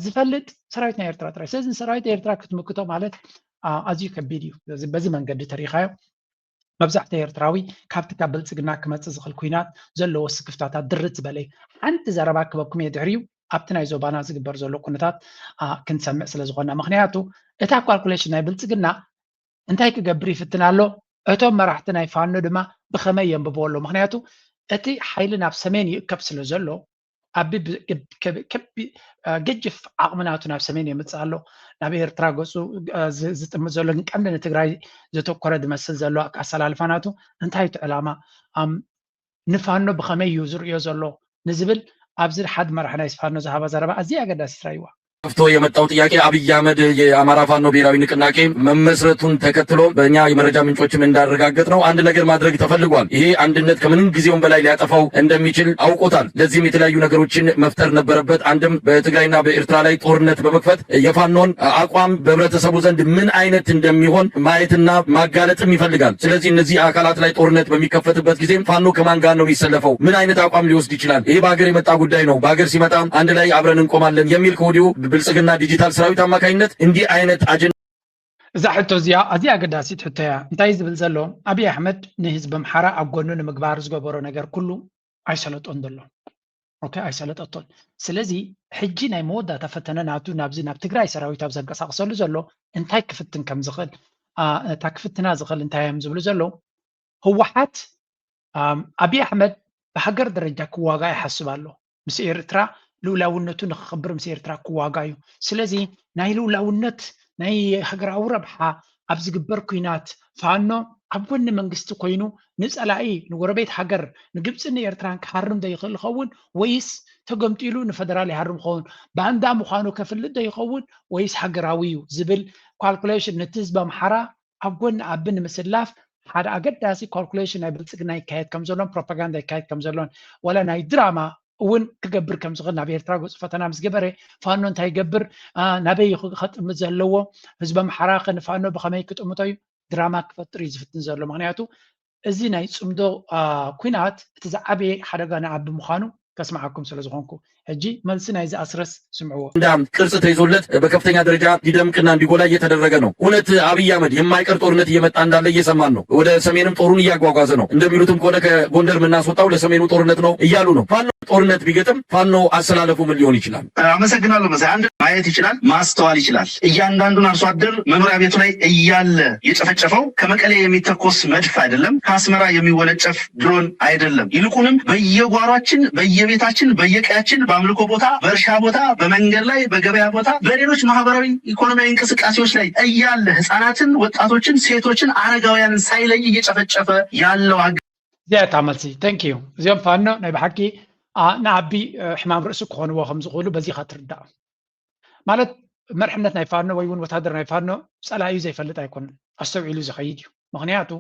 ዝፈልጥ ሰራዊት ናይ ኤርትራ ጥራይ። ስለዚ ንሰራዊት ኤርትራ ክትምክቶ ማለት ኣዝዩ ከቢድ እዩ። በዚ መንገዲ ተሪኻዮ መብዛሕትኡ ኤርትራዊ ካብቲ ካብ ብልፅግና ክመፅእ ዝኽእል ኩናት ዘለዎ ስክፍታታት ድርት ዝበለ እዩ። ሓንቲ ዘረባ ክበኩም እየ ድሕሪኡ ኣብቲ ናይ ዞባና ዝግበር ዘሎ ኩነታት ክንሰምዕ ስለ ዝኾንና። ምክንያቱ እታ ካልኩሌሽን ናይ ብልፅግና እንታይ ክገብር ይፍትን ኣሎ? እቶም መራሕቲ ናይ ፋኖ ድማ ብኸመይ የንብብዎ ኣሎ? ምክንያቱ እቲ ሓይሊ ናብ ሰሜን ይእከብ ስለ ዘሎ ኣቢ ገጅፍ ዓቕሚ ናቱ ናብ ሰሜን የምፅእ ኣሎ። ናብ ኤርትራ ገፁ ዝጥምት ዘሎ ግን ቀንዲ ንትግራይ ዘተኮረ ዝመስል ዘሎ ኣሰላልፋ ናቱ እንታይ እቲ ዕላማ ንፋኖ ብኸመይ እዩ ዝርእዮ ዘሎ ንዝብል ኣብዚ ሓደ መራሕ ናይ ፋኖ ዝሃባ ዘረባ ኣዝያ ኣገዳሲት ራይዋ። ከፍቶ የመጣው ጥያቄ አብይ አህመድ የአማራ ፋኖ ብሔራዊ ንቅናቄ መመስረቱን ተከትሎ በእኛ የመረጃ ምንጮችም እንዳረጋገጥነው አንድ ነገር ማድረግ ተፈልጓል። ይሄ አንድነት ከምንም ጊዜውም በላይ ሊያጠፋው እንደሚችል አውቆታል። ለዚህም የተለያዩ ነገሮችን መፍጠር ነበረበት። አንድም በትግራይና በኤርትራ ላይ ጦርነት በመክፈት የፋኖን አቋም በህብረተሰቡ ዘንድ ምን አይነት እንደሚሆን ማየትና ማጋለጥም ይፈልጋል። ስለዚህ እነዚህ አካላት ላይ ጦርነት በሚከፈትበት ጊዜም ፋኖ ከማን ጋር ነው የሚሰለፈው? ምን አይነት አቋም ሊወስድ ይችላል? ይሄ በሀገር የመጣ ጉዳይ ነው። በሀገር ሲመጣ አንድ ላይ አብረን እንቆማለን የሚል ከወዲሁ ብልጽግና ዲጂታል ሰራዊት አማካኝነት እንዲህ አይነት አጀንዳ እዛ ሕቶ እዚኣ ኣዝያ ኣገዳሲት ሕቶ እያ። እንታይ ዝብል ዘሎ፣ ኣብይ ኣሕመድ ንህዝቢ ኣምሓራ ኣብ ጎኑ ንምግባር ዝገበሮ ነገር ኩሉ ኣይሰለጦን ዘሎ። ኦኬ፣ ኣይሰለጠቶን። ስለዚ ሕጂ ናይ መወዳእታ ፈተነ ናቱ ናብዚ ናብ ትግራይ ሰራዊት ኣብ ዘንቀሳቅሰሉ ዘሎ እንታይ ክፍትን ከም ዝኽእል፣ ኣ፣ እታ ክፍትና ዝኽእል እንታይ እዮም ዝብሉ ዘለዉ፣ ህወሓት ኣም፣ ኣብይ ኣሕመድ ብሃገር ደረጃ ክዋጋእ ይሓስብ ኣሎ። ምስ ኤርትራ ልኡላውነቱ ንክኽብር ምስ ኤርትራ ክዋጋ እዩ። ስለዚ ናይ ልኡላውነት ናይ ሃገራዊ ረብሓ ኣብ ዝግበር ኲናት ፋኖ ኣብ ጎኒ መንግስቲ ኮይኑ ንጸላኢ ንጎረቤት ሃገር ንግብፅን ንኤርትራን ክሃርም ዶ ይኽእል ይኸውን ወይስ ተገምጢሉ ንፈደራል ይሃርም ይኸውን? ባንዳ ምዃኑ ከፍልጥ ዶ ይኸውን ወይስ ሃገራዊ እዩ ዝብል ካልኩሌሽን ነቲ ህዝቢ ኣምሓራ ኣብ ጎኒ ኣቢ ንምስላፍ ሓደ ኣገዳሲ ካልኩሌሽን ናይ ብልፅግና ይካየድ ከም ዘሎን ፕሮፓጋንዳ ይካየድ ከም ዘሎን ዋላ ናይ ድራማ እውን ክገብር ከም ዝኽእል ናብ ኤርትራ ገፁ ፈተና ምስ ገበረ ፋኖ እንታይ ይገብር ናበይ ከጥምት ዘለዎ ህዝቢ ኣምሓራ ከ ንፋኖ ብኸመይ ክጥምቶ እዩ ድራማ ክፈጥር እዩ ዝፍትን ዘሎ ምክንያቱ እዚ ናይ ፅምዶ ኩናት እቲ ዝዓበየ ሓደጋ ንኣቢ ምዃኑ ከስምዓኩም ስለ ዝኾንኩ ሕጂ መልሲ ናይዚ ኣስረስ ስምዕዎ። እንዳ ቅርጽ ተይዞለት በከፍተኛ ደረጃ እንዲደምቅና እንዲጎላ እየተደረገ ነው። እውነት አብይ አህመድ የማይቀር ጦርነት እየመጣ እንዳለ እየሰማን ነው። ወደ ሰሜንም ጦሩን እያጓጓዘ ነው። እንደሚሉትም ከሆነ ከጎንደር የምናስወጣው ለሰሜኑ ጦርነት ነው እያሉ ነው። ፋኖ ጦርነት ቢገጥም ፋኖ አሰላለፉ ምን ሊሆን ይችላል? አመሰግናለሁ መሳይ። አንድ ማየት ይችላል፣ ማስተዋል ይችላል። እያንዳንዱን አርሶ አደር መኖሪያ ቤቱ ላይ እያለ የጨፈጨፈው ከመቀሌ የሚተኮስ መድፍ አይደለም፣ ከአስመራ የሚወነጨፍ ድሮን አይደለም። ይልቁንም በየጓሯችን፣ በየቤታችን፣ በየቀያችን፣ በአምልኮ ቦታ፣ በእርሻ ቦታ፣ በመንገድ ላይ፣ በገበያ ቦታ፣ በሌሎች ማህበራዊ ኢኮኖሚያዊ እንቅስቃሴዎች ላይ እያለ ህፃናትን፣ ወጣቶችን፣ ሴቶችን፣ አረጋውያንን ሳይለይ እየጨፈጨፈ ያለው አገ እዚኣ እታ መልሲ። Thank you። እዚኦም ፋኖ ናይ ብሓቂ ንኣቢ ሕማም ርእሲ ክኾንዎ ከም ዝኽእሉ በዚ ኢኻ ትርዳእ። ማለት መርሕነት ናይ ፋኖ ወይ እውን ወታደር ናይ ፋኖ ፀላኢኡ ዘይፈልጥ ኣይኮነን፣ ኣስተውዒሉ ዝኸይድ እዩ። ምኽንያቱ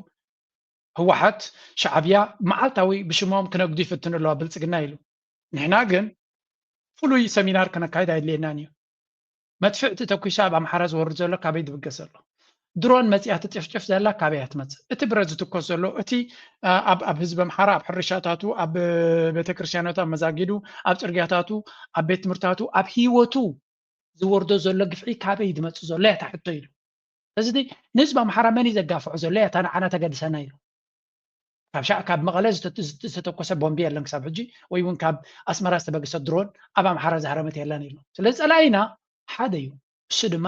ህወሓት፣ ሻዕብያ መዓልታዊ ብሽሞም ክነግዱ ይፍትኑ ኣለዋ ብልፅግና ኢሉ። ንሕና ግን ፍሉይ ሰሚናር ከነካይድ ኣየድልየናን እዩ። መድፍዕ ተተኲሳ ኣብ ኣምሓራ ዝወርድ ዘሎ ካበይ ድብገስ ዘሎ? ድሮን መፂኣ ትጭፍጭፍ ዘላ ካበይ እያ ትመፅእ? እቲ ብረት ዝትኮስ ዘሎ እቲ ኣብ ኣብ ህዝቢ ኣምሓራ ኣብ ሕርሻታቱ ኣብ ቤተክርስትያናቱ ኣብ መዛጊዱ ኣብ ፅርግያታቱ ኣብ ቤት ትምህርታቱ ኣብ ህይወቱ ዝወርዶ ዘሎ ግፍዒ ካበይ ድመፅእ ዘሎ እያ እታ ሕቶ ኢሉ። እዚ ንህዝቢ ኣምሓራ መን እዩ ዘጋፍዖ ዘሎ እያ እታ ንዓና ተገድሰና ኢሉ። ካብ ሻዕ ካብ መቐለ ዝተተኮሰ ቦምቢ የለን ክሳብ ሕጂ ወይ እውን ካብ ኣስመራ ዝተበገሰ ድሮን ኣብ ኣምሓራ ዝሃረመት የለን ኢሉ። ስለዚ ፀላኢና ሓደ እዩ። እሱ ድማ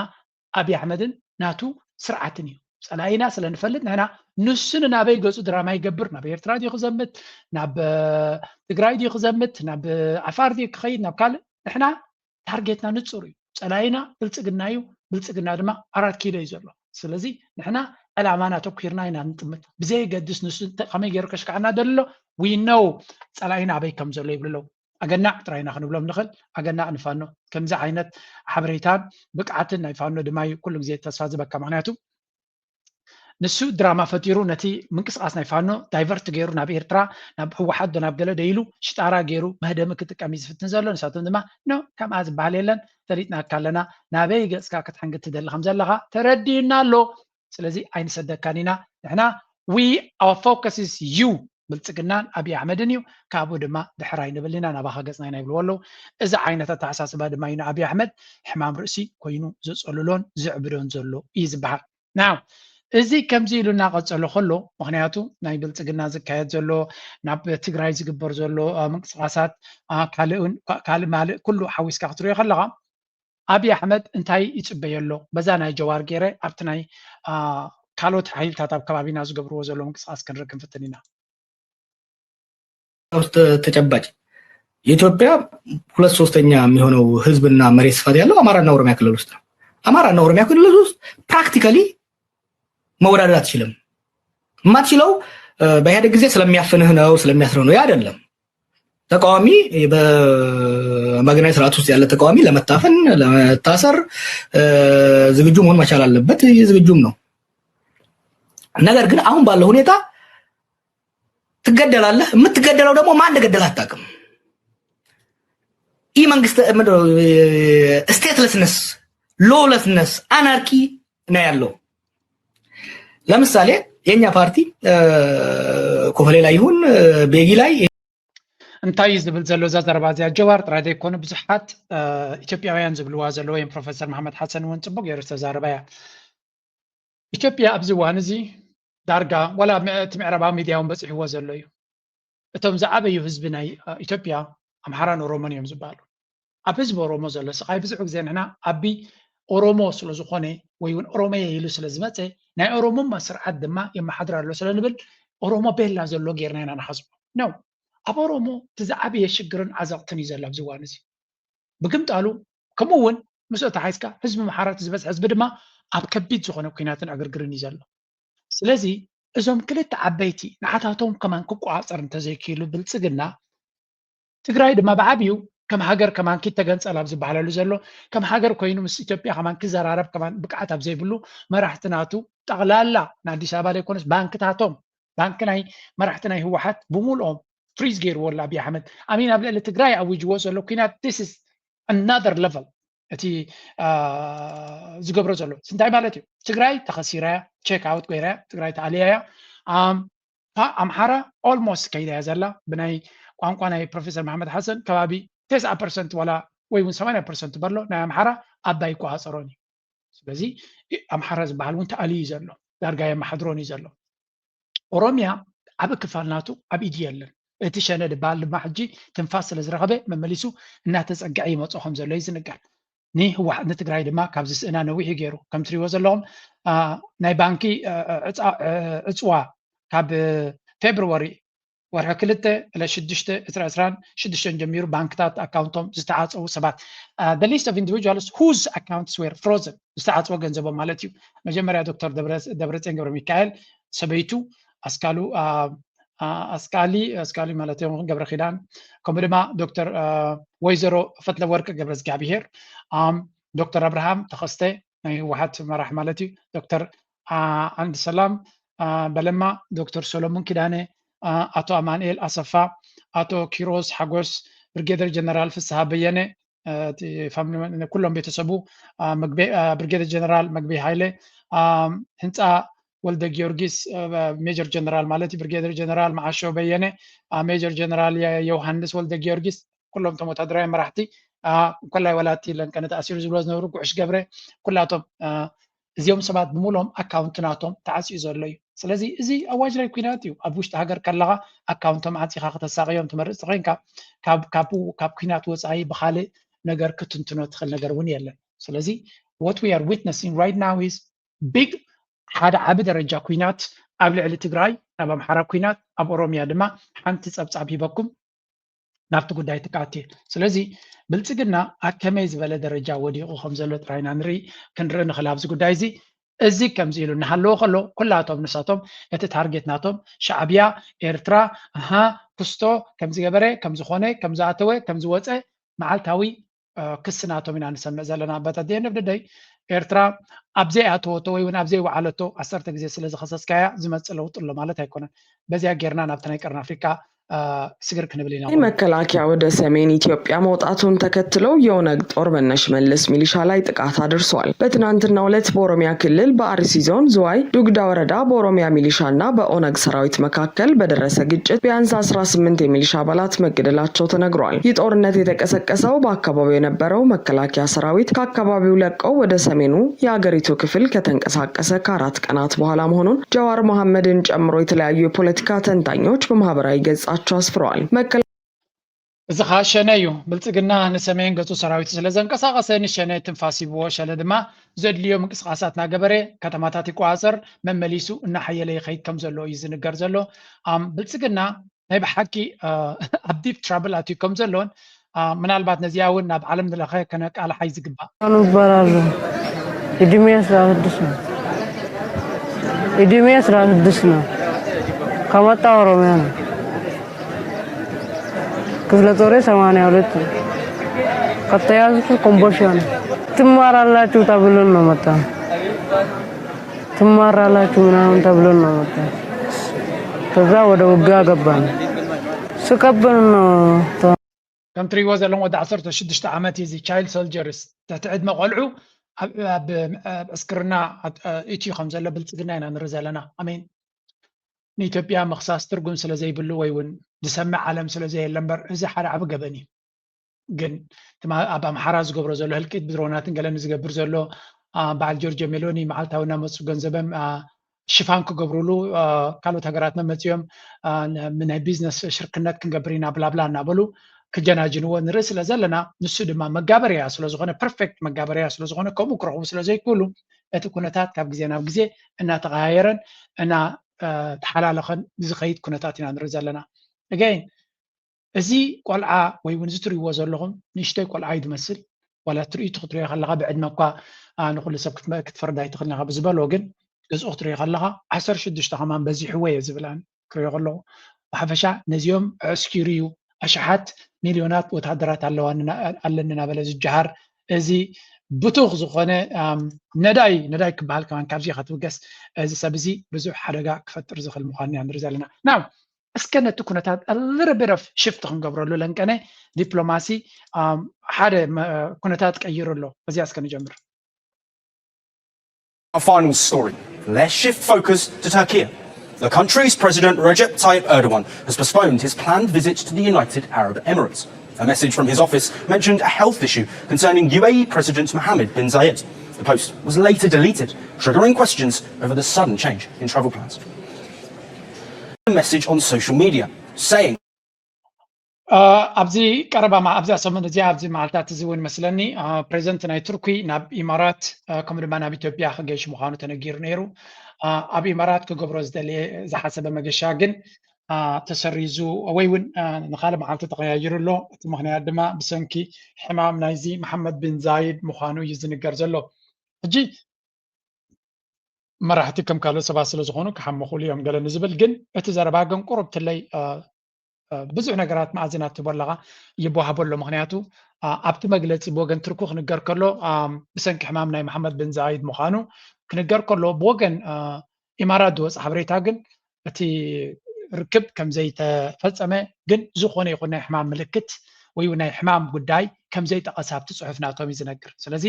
ኣብይ ኣሕመድን ናቱ ስርዓትን እዩ። ፀላኢና ስለ ንፈልጥ ንሕና ንሱ ንናበይ ገፁ ድራማ ይገብር ናብ ኤርትራ ድዩ ክዘምት ናብ ትግራይ ድዩ ክዘምት ናብ ዓፋር ድዩ ክኸይድ ናብ ካልእ ንሕና ታርጌትና ንፁር እዩ። ፀላኢና ብልፅግና እዩ። ብልፅግና ድማ ኣራት ኪሎ እዩ ዘሎ። ስለዚ ንሕና ዕላማና ኣተኲርና ኢና ንጥምት። ብዘየገድስ ንሱ ከመይ ገይሩ ከሽክዓና ደሎ we know ፀላኢና ኣበይ ከም ዘሎ ይብሉ ኣለዉ። ኣገናዕ ጥራይ ኢና ክንብሎም ንኽእል። ኣገናዕ ንፋኖ። ከምዚ ዓይነት ሓበሬታን ብቅዓትን ናይ ፋኖ ድማ እዩ ኩሉ ግዜ ተስፋ ዝበካ። ምኽንያቱ ንሱ ድራማ ፈጢሩ ነቲ ምንቅስቃስ ናይ ፋኖ ዳይቨርት ገይሩ ናብ ኤርትራ ናብ ህወሓት ዶ ናብ ገለ ዶ ኢሉ ሽጣራ ገይሩ መህደሚ ክጥቀም እዩ ዝፍትን ዘሎ። ንሳቶም ድማ ኖ ከምኣ ዝበሃል የለን ፈሊጥናካ ኣለና ናበይ ገፅካ ክትሕንግድ ትደሊ ከም ዘለኻ ተረዲእና ኣሎ። ስለዚ ኣይንሰደካን ኢና ንሕና we our focus is you ብልፅግናን ኣብይ ኣሕመድን እዩ። ካብኡ ድማ ድሕር ኣይንብል ኢና ናባኻ ገፅና ኢና ይብልዎ ኣለዉ። እዚ ዓይነት ኣተሓሳስባ ድማ እዩ ንኣብይ ኣሕመድ ሕማም ርእሲ ኮይኑ ዘፀልሎን ዘዕብዶን ዘሎ እዩ ዝበሃል። ናው እዚ ከምዚ ኢሉ እናቐፀሎ ከሎ ምክንያቱ ናይ ብልፅግና ዝካየድ ዘሎ ናብ ትግራይ ዝግበር ዘሎ ምንቅስቃሳት ካልእን ካልእ ማልእ ኩሉ ሓዊስካ ክትሪኦ ከለካ ኣብይ ኣሕመድ እንታይ ይፅበዮ ኣሎ በዛ ናይ ጀዋር ገይረ ኣብቲ ናይ ካልኦት ሓይልታት ኣብ ከባቢና ዝገብርዎ ዘሎ ምንቅስቃስ ክንርኢ ክንፍትን ኢና። ውስጥ ተጨባጭ የኢትዮጵያ ሁለት ሶስተኛ የሚሆነው ህዝብና መሬት ስፋት ያለው አማራና ኦሮሚያ ክልል ውስጥ ነው። አማራና ኦሮሚያ ክልል ውስጥ ፕራክቲካሊ መወዳደር አትችልም። የማትችለው በኢህአዴግ ጊዜ ስለሚያፍንህ ነው ስለሚያስረው ነው። ያ አይደለም ተቃዋሚ አምባገነናዊ ስርዓት ውስጥ ያለ ተቃዋሚ ለመታፈን፣ ለመታሰር ዝግጁ መሆን መቻል አለበት። ዝግጁም ነው። ነገር ግን አሁን ባለው ሁኔታ ትገደላለህ። የምትገደለው ደግሞ ማን እንደገደለ አታውቅም። ይህ መንግስት statelessness፣ lawlessness፣ anarchy ነው ያለው። ለምሳሌ የኛ ፓርቲ ኮፈሌ ላይ ይሁን ቤጊ ላይ እንታይ እዩ ዝብል ዘሎ እዛ ዘረባ እዚኣ? ጀዋር ጥራይ ዘይኮነ ብዙሓት ኢትዮጵያውያን ዝብልዋ ዘለዉ እዮም። ፕሮፌሰር መሓመድ ሓሰን እውን ፅቡቅ ገይሩ ዝተዛረበ እያ። ኢትዮጵያ ኣብዚ እዋን እዚ ዳርጋ ዋላ እቲ ምዕራባዊ ሚድያ እውን በፂሕዎ ዘሎ እዩ። እቶም ዝዓበዩ ህዝቢ ናይ ኢትዮጵያ ኣምሓራን ኦሮሞን እዮም ዝበሃሉ። ኣብ ህዝቢ ኦሮሞ ዘሎ ስቃይ ብዙሕ ግዜ ንሕና ኣቢ ኦሮሞ ስለዝኾነ ወይ እውን ኦሮሞየ ኢሉ ስለዝመፀ ናይ ኦሮሞማ ስርዓት ድማ የመሓድር ኣሎ ስለንብል ኦሮሞ ቤላ ዘሎ ጌርና ኢና ንሓስቦ ነው። ኣብ ኦሮሞ እቲ ዝዓበየ ሽግርን ዓዘቕትን እዩ ዘሎ ኣብዚ እዋን እዚ ብግምጣሉ። ከምኡ እውን ምስ ተሓይዝካ ህዝቢ ኣምሓራ እቲ ዝበዝሐ ህዝቢ ድማ ኣብ ከቢድ ዝኾነ ኩናትን ዕግርግርን እዩ ዘሎ። ስለዚ እዞም ክልተ ዓበይቲ ንዓታቶም ከማን ክቆፃፀር እንተዘይክኢሉ ብልፅግና ትግራይ ድማ ብዓብዩ ከም ሃገር ከማን ክተገንፀል ኣብ ዝበሃለሉ ዘሎ ከም ሃገር ኮይኑ ምስ ኢትዮጵያ ከማን ክዘራረብ ከማን ብቅዓት ኣብ ዘይብሉ መራሕቲ ናቱ ጠቕላላ ንኣዲስ ኣበባ ዘይኮነስ ባንክታቶም ባንኪ ናይ መራሕቲ ናይ ህወሓት ብምልኦም ፍሪዝ ገይርዎ ኣሎ ኣብይ ኣሕመድ። ኣሚን ኣብ ልዕሊ ትግራይ ኣዊጅዎ ዘሎ ኩናት this is another level። እቲ ዝገብሮ ዘሎ እንታይ ማለት እዩ? ትግራይ ተኸሲራ እያ፣ ቼክ ኣውት ኮይራ እያ፣ ትግራይ ተኣልያ እያ። ኣምሓራ ኦልሞስት ከይዳ እያ ዘላ። ብናይ ቋንቋ ናይ ፕሮፌሰር መሓመድ ሓሰን ከባቢ ተስዓ ፐርሰንት ዋላ ወይ እውን ሰማንያ ፐርሰንት በሎ ናይ ኣምሓራ ኣባይ ይቆፃፀሮን እዩ። ስለዚ ኣምሓራ ዝበሃል እውን ተኣልዩ እዩ ዘሎ፣ ዳርጋ የመሓድሮን እዩ ዘሎ። ኦሮሚያ ዓብ ክፋል ናቱ ኣብ ኢድ የለን። እቲ ሸነ ዝበሃል ድማ ሕጂ ትንፋስ ስለዝረኸበ መመሊሱ እናተፀግዐ ይመፅኦ ከም ዘሎ እዩ ዝንገር። ንህወሓት ንትግራይ ድማ ካብዚ ስእና ነዊሕ እዩ ገይሩ። ከም ትሪእዎ ዘለኹም ናይ ባንኪ ዕፅዋ ካብ ፌብርዋሪ ወርሒ ክልተ ዕለት ሽዱሽተ ዕስራ ዕስራን ሽዱሽተን ጀሚሩ ባንክታት ኣካውንቶም ዝተዓፀዉ ሰባት the list of individuals whose accounts were frozen ዝተዓፀወ ገንዘቦም ማለት እዩ። መጀመርያ ዶክተር ደብረፅዮን ገብረ ሚካኤል፣ ሰበይቱ ኣስካሉ ኣስካሊ ኣስካሊ ማለት እዮም ገብረ ኪዳን ከምኡ ድማ ዶክተር ወይዘሮ ፈትለ ወርቅ ገብረ እግዚኣብሄር ዶክተር ኣብርሃም ተኸስተ ናይ ህወሓት መራሕ ማለት እዩ ዶክተር ዓንድ ሰላም በለማ ዶክተር ሰሎሙን ኪዳነ ኣቶ ኣማንኤል ኣሰፋ ኣቶ ኪሮስ ሓጎስ ብርጌደር ጀነራል ፍስሃ በየነ ኩሎም ቤተሰቡ ብርጌደር ጀነራል መግቢ ሃይለ ህንፃ ወልደ ጊዮርጊስ ሜጀር ጀነራል ማለት ብርጌደር ጀነራል መዓሾ በየነ ሜጀር ጀነራል ዮሃንስ ወልደ ጊዮርጊስ ኩሎም እቶም ወታደራዊ መራሕቲ ኮላይ ወላቲ ለንቀነ ተኣሲሩ ዝብሎ ዝነበሩ ጉዕሽ ገብረ ኩላቶም እዚኦም ሰባት ብምሎም ኣካውንት ናቶም ተዓፅዩ ዘሎ እዩ። ስለዚ እዚ ኣዋጅ ናይ ኩናት እዩ። ኣብ ውሽጢ ሃገር ከለኻ ኣካውንቶም ዓፂኻ ከተሳቅዮም ትመርፅ ተኮይንካ ካብ ኩናት ወፃኢ ብካልእ ነገር ክትንትኖ ትኽእል ነገር እውን የለን። ስለዚ what we are witnessing right now is big ሓደ ዓቢ ደረጃ ኩናት ኣብ ልዕሊ ትግራይ ናብ ኣምሓራ ኩናት ኣብ ኦሮሚያ ድማ ሓንቲ ፀብፃብ ሂበኩም ናብቲ ጉዳይ ትካኣት እየ። ስለዚ ብልፅግና ኣብ ከመይ ዝበለ ደረጃ ወዲቑ ከም ዘሎ ጥራይና ንርኢ ክንርኢ ንኽእል ኣብዚ ጉዳይ እዚ። እዚ ከምዚ ኢሉ እናሃለዎ ከሎ ኩላቶም ንሳቶም እቲ ታርጌት ናቶም ሻዕብያ ኤርትራ ኣሃ ክስቶ ከምዝገበረ ከምዝኾነ ከምዝኣተወ ከምዝወፀ መዓልታዊ ክሲ ናቶም ኢና ንሰምዕ ዘለና ኣባታት ደየንብ ደደይ ኤርትራ ኣብ ዘይኣተወቶ ወይ እውን ኣብ ዘይወዓለቶ ዓሰርተ ግዜ ስለ ዝኸሰስካያ ዝመፅእ ለውጢ ኣሎ ማለት ኣይኮነን። በዚያ ጌርና ናብቲ ናይ ቀርኒ ኣፍሪካ ስግር ክንብል ኢና። መከላከያ ወደ ሰሜን ኢትዮጵያ መውጣቱን ተከትለው የኦነግ ጦር በነሽመልስ ሚሊሻ ላይ ጥቃት አድርሷል። በትናንትናው ዕለት በኦሮሚያ ክልል በአርሲ ዞን ዝዋይ ዱግዳ ወረዳ በኦሮሚያ ሚሊሻና በኦነግ ሰራዊት መካከል በደረሰ ግጭት ቢያንስ አስራ ስምንት የሚሊሻ አባላት መገደላቸው ተነግሯል። ይህ ጦርነት የተቀሰቀሰው በአካባቢው የነበረው መከላከያ ሰራዊት ከአካባቢው ለቀው ወደ ሰሜኑ የአገሪቱ ክፍል ከተንቀሳቀሰ ከአራት ቀናት በኋላ መሆኑን ጀዋር መሐመድን ጨምሮ የተለያዩ የፖለቲካ ተንታኞች በማህበራዊ ገጻቸው አስፍረዋል። መከላ- እዚ ኸዓ ሸነ እዩ። ብልፅግና ንሰሜን ገፁ ሰራዊቱ ስለ ዘንቀሳቐሰ ንሸነ ትንፋስ ሂብዎ፣ ሸነ ድማ ዘድልዮ ምንቅስቃሳት እናገበረ ከተማታት ይቆፃፀር፣ መመሊሱ እናሓየለ ይኸይድ ከም ዘሎ እዩ ዝንገር ዘሎ። ብልፅግና ናይ ብሓቂ ኣብ ዲፕ ትራብል ኣትዩ ከም ዘሎን ምናልባት ነዚኣ እውን ናብ ዓለም ለኸ ከነቃልሓይ ዝግባእ እባላለሁ። እድሜ አስራ ስድስት ነው። እድሜ አስራ ስድስት ነው። ከመጣ ኦሮሚያ ነው። ክፍለ ጦሬ ሰማንያ ሁለት ነው። ከተያዝኩ ኮምቦልቻ ነው። ትማራላችሁ ተብሎን ነው መጣ። ትማራላችሁ ምናምን ተብሎን ነው መጣ። ከዛ ወደ ውጊያ ገባን። ስቀብን ነው። ከም ትሪእዎ ዘለኹም ወዲ ዓሰርተ ሽዱሽተ ዓመት እዩ። እዚ ቻይልድ ሶልጀርስ፣ ትሕቲ ዕድመ ቆልዑ ኣብ ዕስክርና ኢትዩ ከም ዘሎ ብልፅግና ኢና ንርኢ ዘለና። ኣሜን። ንኢትዮጵያ ምኽሳስ ትርጉም ስለ ዘይብሉ ወይ እውን ዝሰምዕ ዓለም ስለ ዘየለ እምበር፣ እዚ ሓደ ዓቢ ገበን እዩ። ግን ኣብ ኣምሓራ ዝገብሮ ዘሎ ህልቂት፣ ብድሮናትን ገለን ዝገብር ዘሎ በዓል ጆርጆ ሜሎኒ መዓልታዊ እናመፁ ገንዘበም ሽፋን ክገብሩሉ ካልኦት ሃገራት መመፅኦም ናይ ቢዝነስ ሽርክነት ክንገብር ኢና ብላብላ እናበሉ ክጀናጅንዎ ንርኢ ስለ ዘለና፣ ንሱ ድማ መጋበርያ ስለዝኾነ፣ ፐርፌክት መጋበርያ ስለዝኾነ፣ ከምኡ ክረኽቡ ስለ ዘይክእሉ፣ እቲ ኩነታት ካብ ግዜ ናብ ግዜ እናተቐያየረን እናተሓላለኸን ዝኸይድ ኩነታት ኢና ንርኢ ዘለና። ኣገይን እዚ ቆልዓ ወይ እውን እዚ ትሪእዎ ዘለኹም ንእሽተይ ቆልዓ እዩ ዝመስል። ዋላ ትርኢቱ ክትሪኦ ከለኻ ብዕድመ እኳ ንኩሉ ሰብ ክትፈርድ ኣይትኽእልን ኢኻ ብዝበሎ፣ ግን ገዝኡ ክትሪኦ ከለኻ ዓሰርተ ሽዱሽተ ከማን በዚሕዎ እየ ዝብል ኣነ ክሪኦ ከለኹ። ብሓፈሻ ነዚኦም ኣዕስኪሩ እዩ ኣሽሓት ሚልዮናት ወታደራት ኣለኒ እናበለ ዝጀሃር፣ እዚ ብቱኽ ዝኾነ ነዳይ ነዳይ ክበሃል ከማን ካብዚ ከትብገስ፣ እዚ ሰብ እዚ ብዙሕ ሓደጋ ክፈጥር ዝኽእል ምዃኑ ኢና ንርኢ ዘለና። ናው እስከ ነቲ ኩነታት little bit of shift ክንገብረሉ ለንቀነ ዲፕሎማሲ ሓደ ኩነታት ቀይሩ ኣሎ። በዚያ እስከ ንጀምር። Our final story. Let's shift focus to Turkey. The country's President Recep Tayyip Erdogan has postponed his planned visit to the United Arab Emirates. A message from his office mentioned a health issue concerning U A E President Mohammed bin Zayed. The post was later deleted, triggering questions over the sudden change in travel plans. A message on social media saying ኣብዚ ቀረባ ኣብዚኣ ሰሙን እዚኣ ኣብዚ መዓልታት እዚ እውን መስለኒ ፕሬዚደንት ናይ ቱርኪ ናብ ኢማራት ከምኡ ድማ ናብ ኢትዮጵያ ክገይሽ ምዃኑ ተነጊሩ ነይሩ። ኣብ ኢማራት ክገብሮ ዝደለየ ዝሓሰበ መገሻ ግን ተሰሪዙ ወይ እውን ንካልእ መዓልቲ ተቐያይሩ ኣሎ። እቲ ምኽንያት ድማ ብሰንኪ ሕማም ናይዚ መሓመድ ቢን ዛይድ ምዃኑ እዩ ዝንገር ዘሎ። ሕጂ መራሕቲ ከም ካልኦት ሰባት ስለ ዝኾኑ ክሓሙ ክእሉ እዮም ገለ ንዝብል ግን እቲ ዘረባ ግን ቁሩብ ትለይ ብዙሕ ነገራት መኣዝናት ትህቦ ኣለኻ ይወሃቦ ኣሎ። ምኽንያቱ ኣብቲ መግለፂ ብወገን ቱርኪ ክንገር ከሎ ብሰንኪ ሕማም ናይ መሓመድ ብን ዛይድ ምዃኑ ክንገር ከሎ ብወገን ኢማራት ዝወፀ ሓበሬታ ግን እቲ ርክብ ከም ዘይተፈፀመ ግን ዝኾነ ይኹን ናይ ሕማም ምልክት ወይ ናይ ሕማም ጉዳይ ከም ዘይጠቐሰ ኣብቲ ፅሑፍ ናቶም እዩ ዝነግር። ስለዚ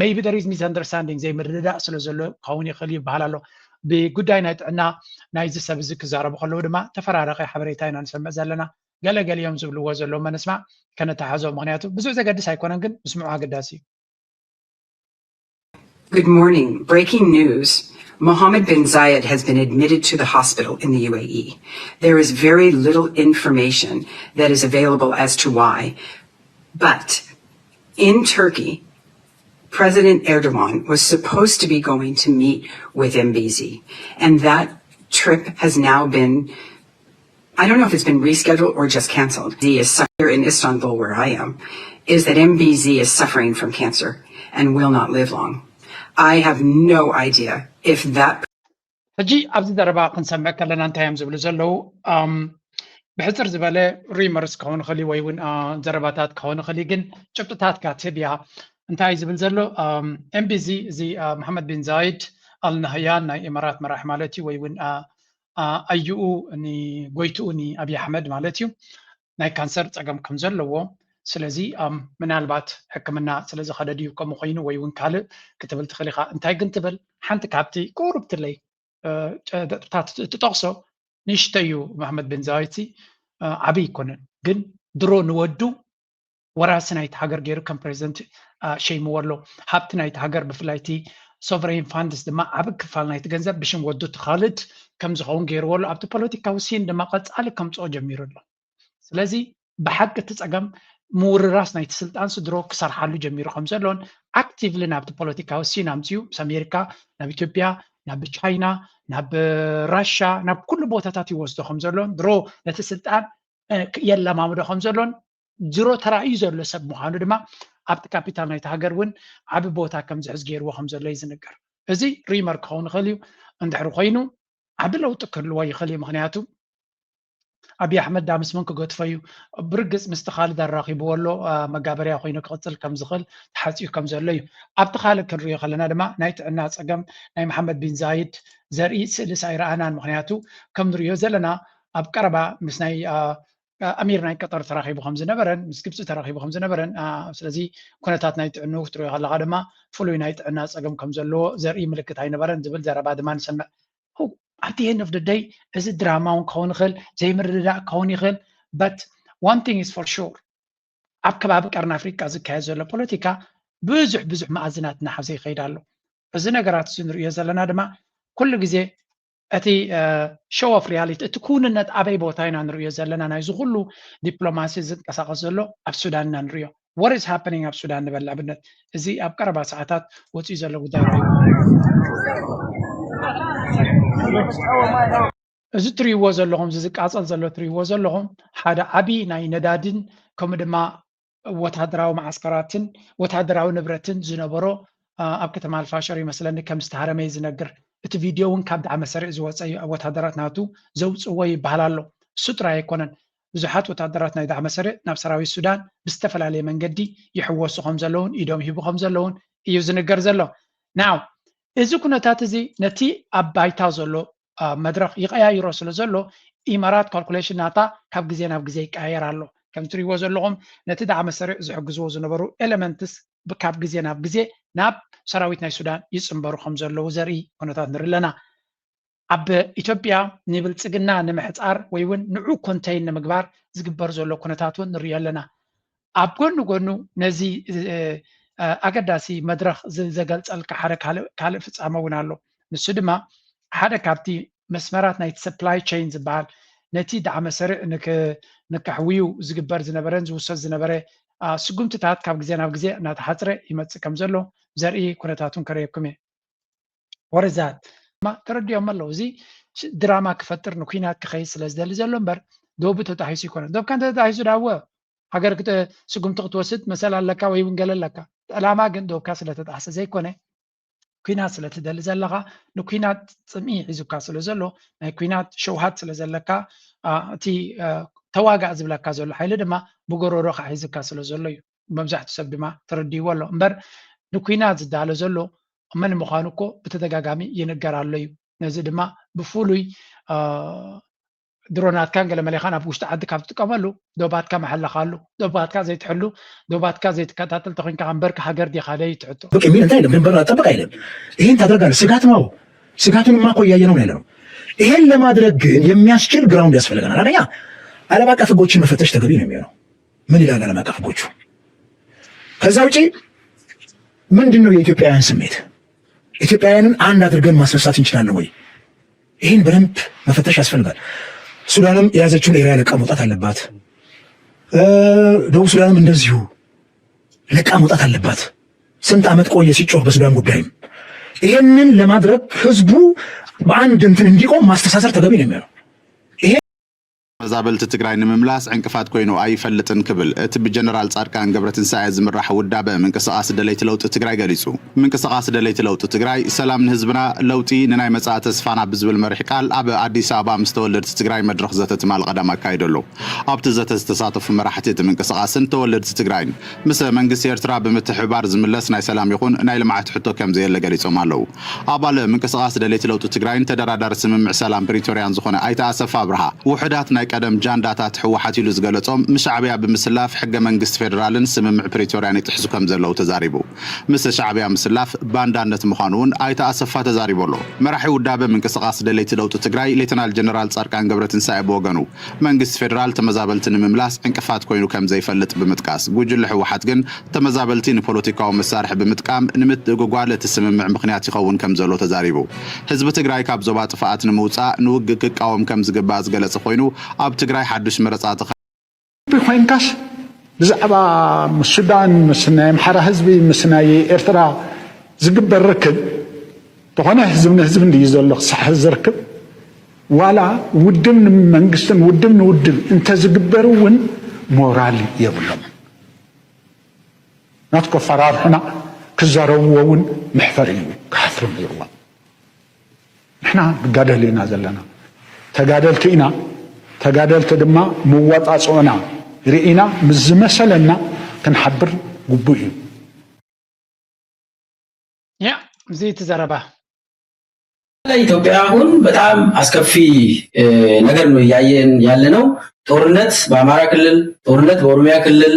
maybe there is misunderstanding ዘይምርድዳእ ስለ ዘሎ ክኸውን ይኽእል እዩ ይበሃል ኣሎ። ብጉዳይ ናይ ጥዕና ናይዚ ሰብ እዚ ክዛረቡ ከለዉ ድማ ተፈራረቐ ሓበሬታ ኢና ንሰምዕ ዘለና። ገለ ገሊኦም ዝብልዎ ዘለዉ መንስማዕ ከነተሓዞ፣ ምኽንያቱ ብዙሕ ዘገድስ ኣይኮነን፣ ግን ምስምዑ ኣገዳሲ እዩ። Good morning. Breaking news. Mohammed bin Zayed has been admitted to the hospital in the U A E. There is very little information that is available as to why. But in Turkey, President Erdogan was supposed to be going to meet with M B Z, and that trip has now been I don't know if it's been rescheduled or just canceled. The is here in Istanbul, where I am, is that M B Z is suffering from cancer and will not live long. I have no idea if that. ሕጂ ኣብዚ ዘረባ ክንሰምዕ ከለና እንታይ እዮም ዝብሉ ዘለዉ? ብሕፅር ዝበለ ሪመርስ ክኸውን ይኽእል ወይ እውን ዘረባታት ክኸውን ይኽእል፣ ግን ጭብጥታት ካትብ እያ። እንታይ ዝብል ዘሎ? M B Z እዚ መሓመድ ቢን ዛይድ ኣልናህያን ናይ ኢማራት መራሒ ማለት እዩ ወይ እውን ኣዩኡ ንጎይትኡ ንኣብይ ኣሕመድ ማለት እዩ ናይ ካንሰር ፀገም ከም ዘለዎ፣ ስለዚ ምናልባት ሕክምና ስለዝኸደ ድዩ ከምኡ ኮይኑ ወይ እውን ካልእ ክትብል ትኽእል ኢኻ። እንታይ ግን ትብል ሓንቲ ካብቲ ቁሩብ ትለይ ጨብጥታት ትጠቕሶ ንእሽተይ እዩ። መሕመድ ብን ዛይት ዓብይ ኣይኮነን፣ ግን ድሮ ንወዱ ወራሲ ናይቲ ሃገር ገይሩ ከም ፕሬዚደንት ሸይምዎ ኣሎ። ሃብቲ ናይቲ ሃገር ብፍላይ እቲ ሶቨሬን ፋንድስ ድማ ዓቢ ክፋል ናይቲ ገንዘብ ብሽም ወዱ እቲ ካልድ ከም ዝኸውን ገይርዎ ኣሎ። ኣብቲ ፖለቲካዊ ሲን ድማ ቀጻሊ ከምጽኦ ጀሚሩ ኣሎ። ስለዚ ብሓቂ እቲ ጸገም ምውርራስ ናይቲ ስልጣን ስድሮ ክሰርሓሉ ጀሚሩ ከም ዘሎን ኣክቲቭሊ ናብቲ ፖለቲካዊ ሲን ኣምጽኡ ምስ ኣሜሪካ ናብ ኢትዮጵያ ናብ ቻይና ናብ ራሻ ናብ ኩሉ ቦታታት ይወስዶ ከም ዘሎን ድሮ ነቲ ስልጣን የለማምዶ ከም ዘሎን ድሮ ተራእዩ ዘሎ ሰብ ምዃኑ ድማ ኣብቲ ካፒታል ናይቲ ሃገር እውን ዓቢ ቦታ ከም ዝሕዝ ገይርዎ ከም ዘሎ እዩ ዝንገር። እዚ ሪመር ክኸውን ይኽእል እዩ። እንድሕሪ ኮይኑ ዓቢ ለውጢ ክህልዎ ይኽእል እዩ። ምኽንያቱ ኣብይ ኣሕመድ ዳምስ እውን ክገድፎ እዩ። ብርግፅ ምስቲ ካልድ ኣራኺብዎ ኣሎ። መጋበርያ ኮይኑ ክቕፅል ከም ዝኽእል ተሓፂኡ ከም ዘሎ እዩ። ኣብቲ ካልድ ክንሪኦ ከለና ድማ ናይ ጥዕና ፀገም ናይ መሓመድ ቢን ዛይድ ዘርኢ ስእልስ ኣይረኣናን። ምክንያቱ ከም ንሪኦ ዘለና ኣብ ቀረባ ምስ ናይ ኣሚር ናይ ቀጠር ተራኺቡ ከም ዝነበረን ምስ ግብፂ ተራኺቡ ከም ዝነበረን፣ ስለዚ ኩነታት ናይ ጥዕንኡ ክትሪኦ ከለካ ድማ ፍሉይ ናይ ጥዕና ፀገም ከም ዘለዎ ዘርኢ ምልክት ኣይነበረን ዝብል ዘረባ ድማ ንሰምዕ። At the end of the day እዚ ድራማ እውን ክኸውን ይኽእል፣ ዘይምርድዳእ ክኸውን ይኽእል። But one thing is for sure፣ ኣብ ከባቢ ቀርኒ ኣፍሪቃ ዝካየድ ዘሎ ፖለቲካ ብዙሕ ብዙሕ መኣዝናት እናሓዘ ይኸይድ ኣሎ። እዚ ነገራት እዚ ንሪኦ ዘለና ድማ ኩሉ ግዜ እቲ show of reality፣ እቲ ክውንነት ኣበይ ቦታ ኢና ንሪኦ ዘለና? ናይዚ ኩሉ ዲፕሎማሲ ዝንቀሳቐስ ዘሎ ኣብ ሱዳን ኢና ንሪኦ። What is happening ኣብ ሱዳን ንበል ኣብነት፣ እዚ ኣብ ቀረባ ሰዓታት ወፂኡ ዘሎ ጉዳይ እዩ። እዚ ትሪእዎ ዘለኹም፣ እዚ ዝቃፀል ዘሎ ትሪእዎ ዘለኹም ሓደ ዓብዪ ናይ ነዳድን ከምኡ ድማ ወታደራዊ መዓስከራትን ወታደራዊ ንብረትን ዝነበሮ ኣብ ከተማ ኣልፋሸር ይመስለኒ ከም ዝተሃረመ እዩ ዝነግር። እቲ ቪድዮ እውን ካብ ዳዕመ ሰሪዕ ዝወፀ እዩ። ኣብ ወታደራት ናቱ ዘውፅዎ ይበሃል ኣሎ። እሱ ጥራይ ኣይኮነን። ብዙሓት ወታደራት ናይ ዳዕመ ሰሪዕ ናብ ሰራዊት ሱዳን ብዝተፈላለየ መንገዲ ይሕወሱ ከም ዘለውን ኢዶም ይህቡ ከም ዘለውን እዩ ዝንገር ዘሎ። ናው እዚ ኩነታት እዚ ነቲ ኣብ ባይታ ዘሎ መድረኽ ይቀያይሮ ስለ ዘሎ ኢማራት ካልኩሌሽን ናታ ካብ ግዜ ናብ ግዜ ይቀያየር ኣሎ። ከም ትሪእዎ ዘለኹም ነቲ ዳዕመ ሰሪዕ ዝሕግዝዎ ዝነበሩ ኤለመንትስ ካብ ግዜ ናብ ግዜ ናብ ሰራዊት ናይ ሱዳን ይፅንበሩ ከም ዘለዉ ዘርኢ ኩነታት ንርኢ ኣለና። ኣብ ኢትዮጵያ ንብልፅግና ንምሕፃር ወይ እውን ንዑ ኮንተይን ንምግባር ዝግበር ዘሎ ኩነታት እውን ንሪኦ ኣለና። ኣብ ጎኒ ጎኑ ነዚ ኣገዳሲ መድረኽ ዘገልፀልካ ሓደ ካልእ ፍፃመ እውን ኣሎ። ንሱ ድማ ሓደ ካብቲ መስመራት ናይቲ ሰፕላይ ቸይን ዝበሃል ነቲ ዳዕመ ሰሪዕ ንከሕውዩ ዝግበር ዝነበረን ዝውሰድ ዝነበረ ስጉምትታት ካብ ግዜ ናብ ግዜ እናተሓፅረ ይመፅእ ከም ዘሎ ዘርኢ ኩነታት እውን ከርእየኩም እየ። ወረዛት ተረዲኦም ኣለዉ። እዚ ድራማ ክፈጥር ንኩናት ክኸይድ ስለ ዝደሊ ዘሎ እምበር ዶቡ ተጣሒሱ ይኮነ። ዶብካ እንተ ተጣሒሱ ዳወ ሃገር ስጉምቲ ክትወስድ መሰል ኣለካ ወይ እውን ገለ ኣለካ። ዕላማ ግን ዶብካ ስለ ተጣሕሰ ዘይኮነ ኩናት ስለ ትደሊ ዘለኻ ንኩናት ፅምኢ ሒዙካ ስለ ዘሎ ናይ ኩናት ሸውሃት ስለ ዘለካ እቲ ተዋጋእ ዝብለካ ዘሎ ሓይሊ ድማ ብጎረሮኻ ሒዙካ ስለ ዘሎ እዩ። መብዛሕትኡ ሰብ ድማ ተረዲእዎ ኣሎ እምበር ንኩናት ዝዳሎ ዘሎ መን ምዃኑ እኮ ብተደጋጋሚ ይንገር ኣሎ እዩ። ነዚ ድማ ብፍሉይ ድሮናትካን ገለ መሌኻን ኣብ ውሽጢ ዓዲ ካብ ትጥቀመሉ ዶባትካ መሐለኻሉ፣ ዶባትካ ዘይትሕሉ፣ ዶባትካ ዘይትከታተል ተኾይንካ እምበርካ ሃገር ዲኻ ደይ ትሕቶ። ብቅ የሚል እንታይ የለም። ድንበር አጠብቅ አይለም። ይህን ታደርጋለህ። ስጋት ነው። ስጋቱንማ እኮ እያየነው ነው ያለነው። ይሄን ለማድረግ ግን የሚያስችል ግራውንድ ያስፈልገናል። አንደኛ ዓለም አቀፍ ህጎችን መፈተሽ ተገቢ ነው የሚሆነው። ምን ይላል ዓለም አቀፍ ህጎቹ? ከዛ ውጪ ምንድን ነው የኢትዮጵያውያን ስሜት? ኢትዮጵያውያንን አንድ አድርገን ማስነሳት እንችላለን ወይ? ይህን በደንብ መፈተሽ ያስፈልጋል። ሱዳንም የያዘችውን ኤሪያ ለቃ መውጣት አለባት። ደቡብ ሱዳንም እንደዚሁ ለቃ መውጣት አለባት። ስንት ዓመት ቆየ ሲጮህ በሱዳን ጉዳይም። ይሄንን ለማድረግ ህዝቡ በአንድ እንትን እንዲቆም ማስተሳሰር ተገቢ ነው የሚሆነው። ተመዛበልቲ ትግራይ ንምምላስ ዕንቅፋት ኮይኑ ኣይፈልጥን ክብል እቲ ብጀነራል ፃድቃን ገብረትንሳኤ ዝምራሕ ውዳበ ምንቅስቃስ ደለይቲ ለውጢ ትግራይ ገሊፁ። ምንቅስቃስ ደለይቲ ለውጢ ትግራይ ሰላም ንህዝብና ለውጢ ንናይ መፃኢ ተስፋና ብዝብል መሪሕ ቃል ኣብ ኣዲስ ኣበባ ምስ ተወለድቲ ትግራይ መድረኽ ዘተ ትማል ቀዳም ኣካይዱ ኣሎ። ኣብቲ ዘተ ዝተሳተፉ መራሕቲ እቲ ምንቅስቃስን ተወለድቲ ትግራይን ምስ መንግስቲ ኤርትራ ብምትሕብባር ዝምለስ ናይ ሰላም ይኹን ናይ ልምዓት ሕቶ ከም ዘየለ ገሊፆም ኣለዉ። ኣባል ምንቅስቃስ ደለይቲ ለውጢ ትግራይን ተደራዳሪ ስምምዕ ሰላም ፕሪቶርያን ዝኾነ ኣይተ ኣሰፋ ኣብርሃ ውሑዳት ናይ ቀደም ጃንዳታት ህወሓት ኢሉ ዝገለፆም ምስ ሻዕብያ ብምስላፍ ሕገ መንግስቲ ፌደራልን ስምምዕ ፕሪቶርያን ይጥሕሱ ከም ዘለዉ ተዛሪቡ። ምስ ሻዕብያ ምስላፍ ባንዳነት ምዃኑ እውን ኣይተ ኣሰፋ ተዛሪቡ ኣሎ። መራሒ ውዳበ ምንቅስቃስ ደለይቲ ለውጢ ትግራይ ሌተናል ጀነራል ፃድቃን ገብረትንሳኤ ብወገኑ መንግስቲ ፌደራል ተመዛበልቲ ንምምላስ ዕንቅፋት ኮይኑ ከም ዘይፈልጥ ብምጥቃስ ጉጅለ ህወሓት ግን ተመዛበልቲ ንፖለቲካዊ መሳርሒ ብምጥቃም ንምትእጉጓል እቲ ስምምዕ ምኽንያት ይኸውን ከም ዘሎ ተዛሪቡ። ህዝቢ ትግራይ ካብ ዞባ ጥፍኣት ንምውፃእ ንውግእ ክቃወም ከም ዝግባእ ዝገለፀ ኮይኑ ኣብ ትግራይ ሓዱሽ መረፃ ተኸ ኮይንካስ ብዛዕባ ምስ ሱዳን ምስ ናይ ኣምሓራ ህዝቢ ምስ ናይ ኤርትራ ዝግበር ርክብ ዝኾነ ህዝቢ ንህዝቢ እንድዩ ዘሎ ክሳሕ ዝርክብ ዋላ ውድብ ንመንግስትን ውድብ ንውድብ እንተዝግበር እውን ሞራል የብሎም። ናትኮ ኣፈራርሑና ክዛረብዎ እውን መሕፈር እዩ ክሓፍሩ ነይርዎም። ንሕና ንጋደል ኢና ዘለና ተጋደልቲ ኢና። ተጋደልቲ ድማ መዋፃፅኦና ርኢና ምስ ዝመሰለና ክንሓብር ግቡእ እዩ። ያ እዚ እቲ ዘረባ ኢትዮጵያ አሁን በጣም አስከፊ ነገር ነው እያየን ያለ ነው። ጦርነት በአማራ ክልል፣ ጦርነት በኦሮሚያ ክልል፣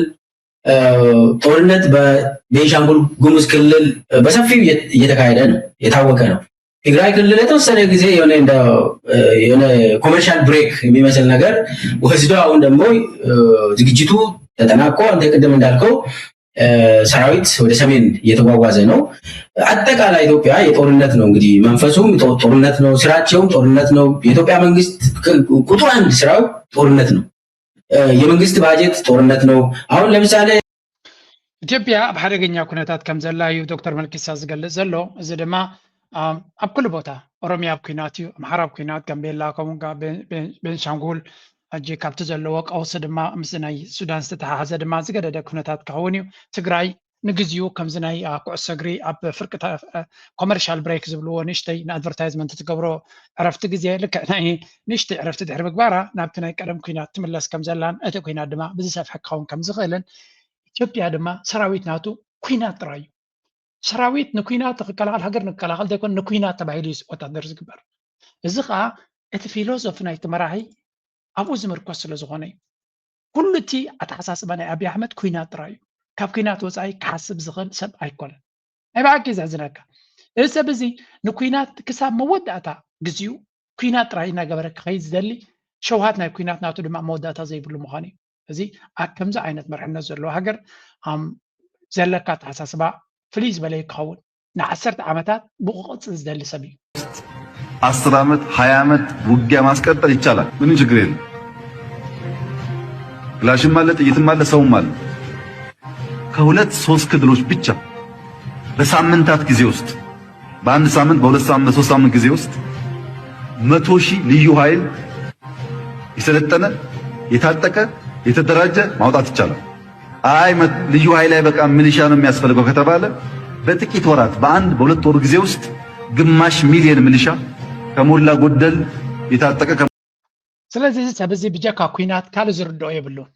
ጦርነት በቤንሻንጉል ጉሙዝ ክልል በሰፊው እየተካሄደ ነው፣ የታወቀ ነው። ትግራይ ክልል የተወሰነ ጊዜ የሆነ እንደ የሆነ commercial break የሚመስል ነገር ወስዶ አሁን ደግሞ ዝግጅቱ ተጠናቆ አንተ ቅድም እንዳልከው ሰራዊት ወደ ሰሜን እየተጓጓዘ ነው። አጠቃላይ ኢትዮጵያ የጦርነት ነው እንግዲህ መንፈሱም ጦርነት ነው፣ ስራቸውም ጦርነት ነው። የኢትዮጵያ መንግስት ቁጥር አንድ ስራው ጦርነት ነው። የመንግስት ባጀት ጦርነት ነው። አሁን ለምሳሌ ኢትዮጵያ ኣብ ሓደገኛ ኩነታት ከም ዘላ እዩ ዶክተር መልኪሳ ዝገልጽ ዘሎ። እዚ ድማ ኣብ ኩሉ ቦታ ኦሮሚያ ኣብ ኩናት እዩ፣ ኣምሓራ ኣብ ኩናት፣ ጋምቤላ ከምኡ ቤንሻንጉል ሕጂ ካብቲ ዘለዎ ቀውሲ ድማ ምስ ናይ ሱዳን ዝተተሓሓዘ ድማ ዝገደደ ኩነታት ክኸውን እዩ። ትግራይ ንግዚኡ ከምዚ ናይ ኩዕሶ እግሪ ኣብ ፍርቂ commercial break ዝብልዎ ንእሽተይ ን advertisement ትገብሮ ዕረፍቲ ግዜ ልክዕ ናይ ንእሽተይ ዕረፍቲ ድሕሪ ምግባራ ናብቲ ናይ ቀደም ኩናት ትምለስ ከም ዘላን እቲ ኩናት ድማ ብዝሰፍሐ ክኸውን ከም ዝኽእልን ኢትዮጵያ ድማ ሰራዊት ናቱ ኩናት ጥራይ እዩ። ሰራዊት ንኩናት ክከላኸል ሃገር ንከላኸል ዘይኮነ ንኩናት ተባሂሉ እዩ ወታደር ዝግበር። እዚ ከዓ እቲ ፊሎሶፊ ናይቲ መራሒ ኣብኡ ዝምርኮስ ስለ ዝኾነ እዩ። ኩሉ እቲ ኣተሓሳስባ ናይ ኣብይ ኣሕመድ ኩናት ጥራይ እዩ። ካብ ኩናት ወፃኢ ክሓስብ ዝኽእል ሰብ ኣይኮነን። ናይ ብሓቂ ዘሕዝነካ እዚ ሰብ እዚ ንኩናት ክሳብ መወዳእታ ግዚኡ ኩናት ጥራይ እናገበረ ክኸይድ ዝደሊ ሸውሃት ናይ ኩናት ናቱ ድማ መወዳእታ ዘይብሉ ምዃኑ እዩ። እዚ ኣብ ከምዚ ዓይነት መርሕነት ዘለዎ ሃገር ዘለካ ኣተሓሳስባ ፍልይ ዝበለ ክኸውን ንዓሰርተ ዓመታት ብቑ ቅፅል ዝደሊ ሰብ እዩ። አስር ዓመት ሃያ ዓመት ውጊያ ማስቀጠል ይቻላል። ምንም ችግር የለም። ክላሽም አለ፣ ጥይትም አለ፣ ሰውም አለ። ከሁለት ሶስት ክልሎች ብቻ በሳምንታት ጊዜ ውስጥ በአንድ ሳምንት በሁለት ሳምንት በሶስት ሳምንት ጊዜ ውስጥ መቶ ሺህ ልዩ ኃይል የሰለጠነ የታጠቀ የተደራጀ ማውጣት ይቻላል። አይ ልዩ ኃይል አይበቃም ሚሊሻ ነው የሚያስፈልገው ከተባለ በጥቂት ወራት በአንድ በሁለት ወር ጊዜ ውስጥ ግማሽ ሚሊየን ሚሊሻ ከሞላ ጎደል የታጠቀ ከ- ስለዚ እዚ ሰብ እዚ ብጀካ ኩናት ካልእ ዝርድኦ የብሉን።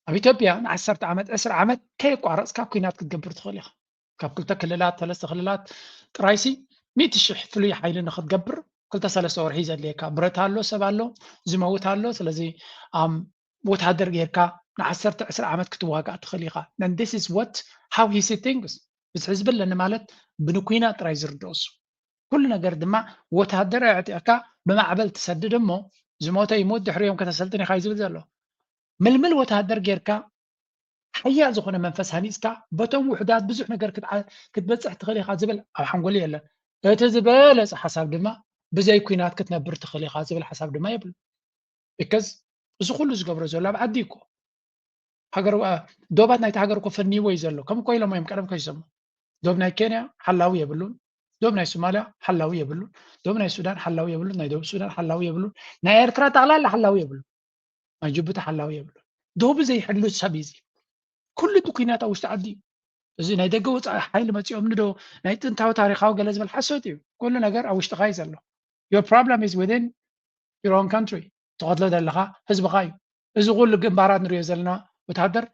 ኣብ ኢትዮጵያ ንዓሰርተ ዓመት ዕስራ ዓመት ከየቋረፅካ ኩናት ክትገብር ትኽእል ኢኻ። ካብ ክልተ ክልላት ሰለስተ ክልላት ጥራይሲ ሚእቲ ሽሕ ፍሉይ ሓይሊ ንክትገብር ክልተ ሰለስተ ወርሒ ዘድልየካ ብረት ኣሎ፣ ሰብ ኣሎ፣ ዝመውት ኣሎ። ስለዚ ኣም ወታደር ጌርካ ንዓሰርተ ዕስራ ዓመት ክትዋጋእ ትኽእል ኢኻ። And this is what how he see things። እዚ ሕዝቢ ኣለኒ ማለት ብንኩናት ጥራይ ዝርድኦ እሱ። ኩሉ ነገር ድማ ወታደር ኣዕጢቕካ ብማዕበል ትሰድድ እሞ ዝሞተ ይሙት ድሕሪኦም ከተሰልጥን ኢኻ እዩ ዝብል ዘሎ። ምልምል ወታደር ጌርካ ሓያል ዝኾነ መንፈስ ሃኒፅካ በቶም ውሑዳት ብዙሕ ነገር ክትዓ- ክትበፅሕ ትኽእል ኢኻ ዝብል ኣብ ሓንጎሉ የለን። እቲ ዝበለፀ ሓሳብ ድማ ብዘይ ኩናት ክትነብር ትኽእል ኢኻ ዝብል ሓሳብ ድማ የብሉ። Because እዚ ኩሉ ዝገብሮ ዘሎ ኣብ ዓዲ እኮ ሃገር ዶባት ናይቲ ሃገር እኮ ፈንይዎ እዩ ዘሎ። ከም እኮ ኢሎም እዮም ቀደም ከይሰሙ ዶብ ናይ ኬንያ ሓላዊ የብሉን፣ ዶብ ናይ ሶማልያ ሓላዊ የብሉን፣ ዶብ ናይ ሱዳን ሓላዊ የብሉን፣ ናይ ደቡብ ሱዳን ሓላዊ የብሉን፣ ናይ ኤርትራ ጠቕላላ ሓላዊ የብሉን፣ ናይ ጅቡቲ ሓላዊ የብሉን። ዶቡ ዘይሕሉ ሰብ እዩ እዚ። ኩሉ እቲ ኩናት ኣብ ውሽጢ ዓዲ እዩ። እዚ ናይ ደገ ወፃኢ ሓይሊ መፂኦም ንዶ ናይ ጥንታዊ ታሪካዊ ገለ ዝበል ሓሶት እዩ። ኩሉ ነገር ኣብ ውሽጥኻ እዩ ዘሎ። Your problem is within your own country። ትቐትሎ ዘለኻ ህዝብኻ እዩ። እዚ ኩሉ ግንባራት ንሪኦ ዘለና ወታደር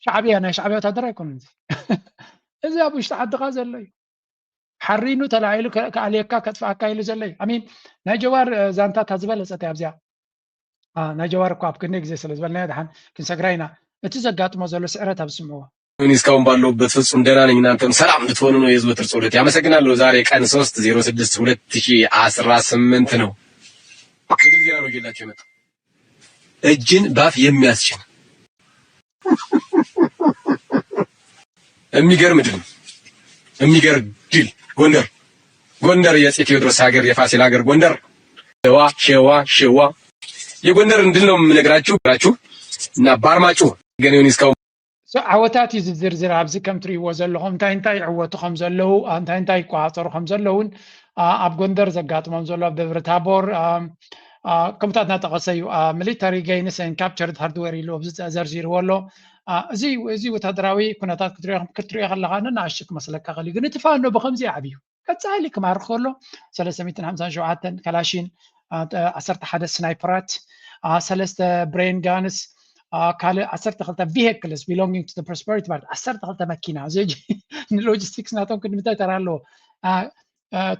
ሻዕብያ ናይ ሻዕብያ ወታደር ኣይኮነን። እዚ እዚ ኣብ ውሽጢ ዓድኻ ዘሎ እዩ። ሓሪኑ ተላዒሉ ከ- ከኣልየካ ከጥፍኣካ ኢሉ ዘሎ እዩ። I mean ናይ ጀዋር እ፣ ዛንታ እታ ዝበለፀት እያ ኣብዚኣ። አ፣ ናይ ጀዋር እኮ ኣብ ክንደይ ግዜ ስለ ዝበልናዮ ድሓን ክንሰግራ ኢና። እቲ ዘጋጥሞ ዘሎ ስዕረት ኣብ ስምዕዎ። እኔ እስካሁን ባለሁበት ፍጹም ደህና ነኝ። እናንተም ሰላም እንድትሆኑ ነው የዘወትር ጸሎቴ። አመሰግናለሁ። ዛሬ ቀን ሶስት ዜሮ ስድስት ሁለት ሺህ አስራ ስምንት ነው። ዝግጅት ነው ይዤላችሁ የመጣሁ። እጅን ባፍ የሚያስችል የሚገርም ድል ነው። የሚገርም ድል ጎንደር፣ ጎንደር የአፄ ቴዎድሮስ ሀገር፣ የፋሲል ሀገር ጎንደር። ሸዋ ሸዋ ሸዋ የጎንደር ድል ነው የምነግራችሁ። ግራችሁ እና ባርማጩ ገኔውን እስካሁን So ዓወታት እዩ ዝዝርዝር ኣብዚ ከም ትርእይዎ ዘለኹም እንታይ እንታይ ይዕወቱ ከም ዘለዉ እንታይ እንታይ ይቆፃፀሩ ከም ዘለውን አ፣ ኣብ ጎንደር ዘጋጥሞም ዘሎ ኣብ ደብረ ታቦር አ፣ አ፣ ከምታት እናጠቐሰ እዩ። Military gains and captured hardware ኢሉ ኣብዚ ዘርዚርዎ ኣሎ። አ፣ እዚ እዚ ወታደራዊ ኩነታት ክትሪኦ ክትሪኦ ከለኻ ንኣሽቱ ክመስለካ ክእል እዩ፣ ግን እቲ ፋኖ ብከምዚ እዩ ዓብዩ። ቀፃሊ ክማርኽ ከሎ ሰለስተ ሚእትን ሓምሳን ሸውዓተን ካላሽን አ፣ ዓሰርተ ሓደ ስናይፐራት ሰለስተ brain guns፣ ካልእ ዓሰርተ ክልተ vehicles belonging to the Prosperity Party፣ ዓሰርተ ክልተ መኪና። እዚ ንሎጂስቲክስ ናቶም ክንዲ ምንታይ ተራ ኣለዎ?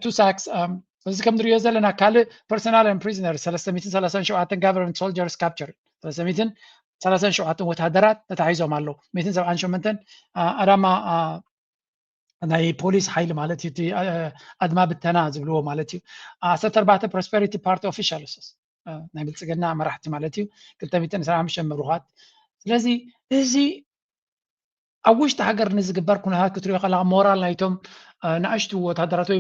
Two sacks። እዚ ከም ንሪኦ ዘለና ካልእ personnel and prisoners፣ ሰለስተ ሚእትን ሰላሳን ሸውዓተን government soldiers captured፣ ሰለስተ ሚእትን ሰላሳን ሸውዓተን ወታደራት ተታሒዞም ኣለዉ። ሚእትን ሰብዓን ሸሞንተን ኣዳማ ናይ ፖሊስ ሓይሊ ማለት እዩ፣ ኣድማ ብተና ዝብልዎ ማለት እዩ። ዓሰርተ ኣርባዕተ Prosperity Party officials፣ ናይ ብልፅግና መራሕቲ ማለት እዩ፣ ክልተ ሚእትን ዕስራን ሓሙሽተን ምሩኻት። ስለዚ እዚ ኣብ ውሽጢ ሃገር ንዝግበር ኩነታት ክትሪኦ ከለካ ሞራል ናይቶም ንኣሽቱ ወታደራት ወይ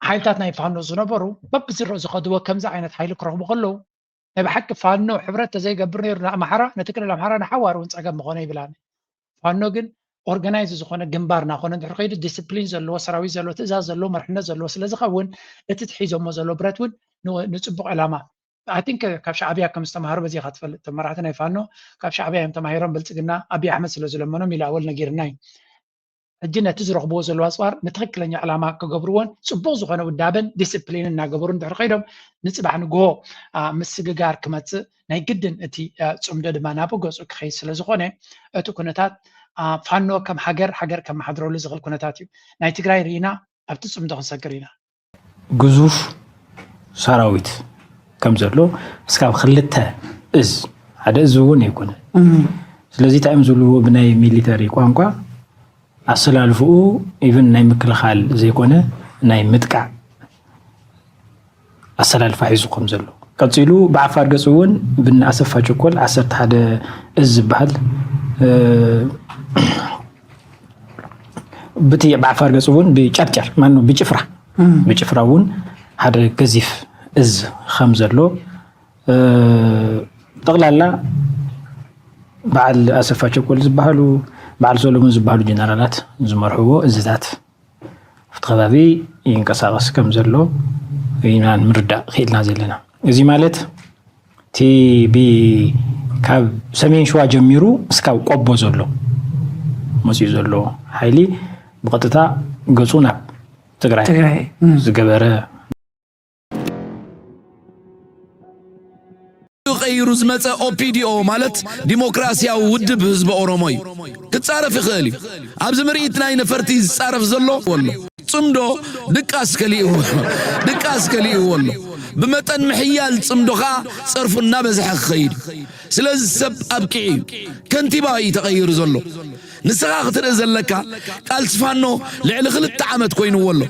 ሓይልታት ናይ ፋኖ ዝነበሩ በብዝረኡ ዝኸድዎ ከምዚ ዓይነት ሓይሊ ክረኽቡ ከለዉ ናይ ብሓቂ ፋኖ ሕብረት ተዘይገብር ነይሩ ንኣምሓራ፣ ነቲ ክልል ኣምሓራ ንሓዋር እውን ፀገም ምኾነ ይብላኒ። ፋኖ ግን ኦርጋናይዝ ዝኾነ ግንባር እናኾነ እንድሕር ከይዱ ዲስፕሊን ዘለዎ ሰራዊት ዘለዎ ትእዛዝ ዘለዎ መርሕነት ዘለዎ ስለ ዝኸውን እቲ ትሒዞሞ ዘሎ ብረት እውን ንፅቡቕ ዕላማ I think ካብ ሻዕብያ ከም ዝተምሃሩ በዚ ኢኻ ትፈልጥ። እቶም መራሕቲ ናይ ፋኖ ካብ ሻዕብያ እዮም ተማሂሮም፣ ብልፅግና ኣብይ ኣሕመድ ስለ ዝለመኖም ኢሉ ኣወል ነጊርና እዩ። ሕጂ ነቲ ዝረኽብዎ ዘለዉ ኣፅዋር ንትኽክለኛ ዕላማ ክገብርዎን ፅቡቕ ዝኾነ ውዳበን ዲስፕሊን እናገበሩ እንድሕር ከይዶም ንፅባሕ ንግሆ ምስግጋር ክመፅእ ናይ ግድን እቲ ፅምዶ ድማ ናብ ገፁ ክኸይድ ስለ ዝኾነ እቲ ኩነታት ፋኖ ከም ሃገር ሃገር ከመሓድረሉ ዝኽእል ኩነታት እዩ። ናይ ትግራይ ርኢና ኣብቲ ፅምዶ ክንሰግር ኢና። ግዙፍ ሰራዊት ከም ዘሎ እስካብ ክልተ እዝ ሓደ እዝ እውን ኣይኮነ። ስለዚ እንታይ እዮም ዝብልዎ ብናይ ሚሊተሪ ቋንቋ ኣሰላልፍኡ ኢቭን ናይ ምክልኻል ዘይኮነ ናይ ምጥቃዕ ኣሰላልፋ ሒዙ ከም ዘሎ ቀፂሉ ብዓፋር ገፅ እውን ብን ኣሰፋ ቸኮል ዓሰርተ ሓደ እዝ ዝበሃል ብቲ ብዓፋር ገፅ እውን ብጨርጨር ማኑ ብጭፍራ ብጭፍራ እውን ሓደ ገዚፍ እዝ ከም ዘሎ ጠቕላላ በዓል ኣሰፋ ቸኮል ዝበሃሉ በዓል ሰሎሞን ዝበሃሉ ጀነራላት ዝመርሕዎ እዝታት ኣብቲ ከባቢ ይንቀሳቐስ ከም ዘሎ ኢና ንምርዳእ ክኢልና ዘለና። እዚ ማለት እቲ ካብ ሰሜን ሸዋ ጀሚሩ እስካብ ቆቦ ዘሎ መፅኡ ዘሎ ሓይሊ ብቐጥታ ገፁ ናብ ትግራይ ዝገበረ ቀይሩ ዝመፀ ኦፒዲኦ ማለት ዲሞክራሲያዊ ውድብ ህዝቢ ኦሮሞ እዩ። ክፃረፍ ይኽእል እዩ። ኣብዚ ምርኢት ናይ ነፈርቲ ዝፃረፍ ዘሎ ኣሎ። ፅምዶ ድቃስ ከሊእዎ ድቃስ ከሊእዎ ኣሎ። ብመጠን ምሕያል ፅምዶ ከዓ ፀርፉ እናበዝሐ ክኸይድ እዩ። ስለዚ ሰብ ኣብቂዑ እዩ። ከንቲባ እዩ ተቐይሩ ዘሎ። ንስኻ ክትርኢ ዘለካ ቃልሲ ፋኖ ልዕሊ ክልተ ዓመት ኮይንዎ ኣሎ።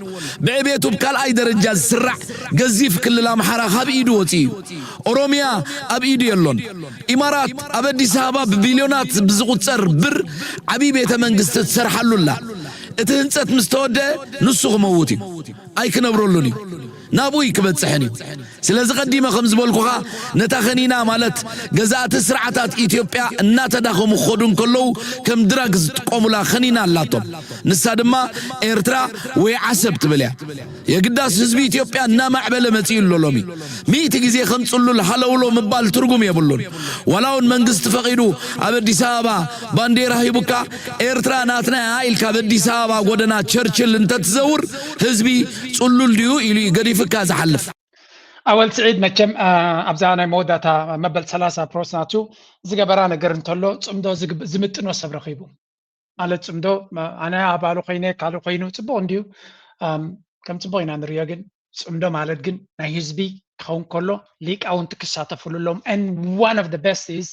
ብዕቤቱ ብካልኣይ ደረጃ ዝስራዕ ገዚፍ ክልል ኣምሓራ ካብ ኢዱ ወፂኡ እዩ። ኦሮሚያ ኣብ ኢዱ የሎን። ኢማራት ኣብ ኣዲስ ኣበባ ብቢልዮናት ብዝቑፀር ብር ዓብዪ ቤተ መንግስቲ ትሰርሓሉ ኣላ። እቲ ህንፀት ምስ ተወደአ ንሱ ክመውት እዩ። ኣይክነብረሉን እዩ። ናብኡ እዩ ክበፅሕን እዩ። ስለዚ ቀዲመ ከም ዝበልኩኻ ነታ ከኒና ማለት ገዛእቲ ስርዓታት ኢትዮጵያ እናተዳኸሙ ክኸዱ እንከለዉ ከም ድራግ ዝጥቀሙላ ከኒና ኣላቶም። ንሳ ድማ ኤርትራ ወይ ዓሰብ ትብል እያ። የግዳስ ህዝቢ ኢትዮጵያ እናማዕበለ መፂኡ ኣሎ። ሎሚ ሚእቲ ግዜ ከም ፅሉል ሃለውሎ ምባል ትርጉም የብሉን። ዋላ እውን መንግስቲ ፈቒዱ ኣብ ኣዲስ ኣበባ ባንዴራ ሂቡካ ኤርትራ ናትና እያ ኢልካ ኣብ ኣዲስ ኣበባ ጎደና ቸርችል እንተትዘውር ህዝቢ ፅሉል ድዩ ኢሉ እዩ ገዲፍካ ዝሓልፍ። ኣወል ስዒድ መቸም ኣብዛ ናይ መወዳእታ መበል ሰላሳ ፕሮስ ናቱ ዝገበራ ነገር እንተሎ ፅምዶ ዝምጥኖ ሰብ ረኺቡ ማለት ፅምዶ ኣነ ኣባሉ ኮይነ ካልእ ኮይኑ ፅቡቕ እንድዩ ከም ፅቡቕ ኢና ንሪኦ ግን ፅምዶ ማለት ግን ናይ ህዝቢ ክኸውን ከሎ ሊቃውንቲ ክሳተፍሉ ኣለዎም and one of the best is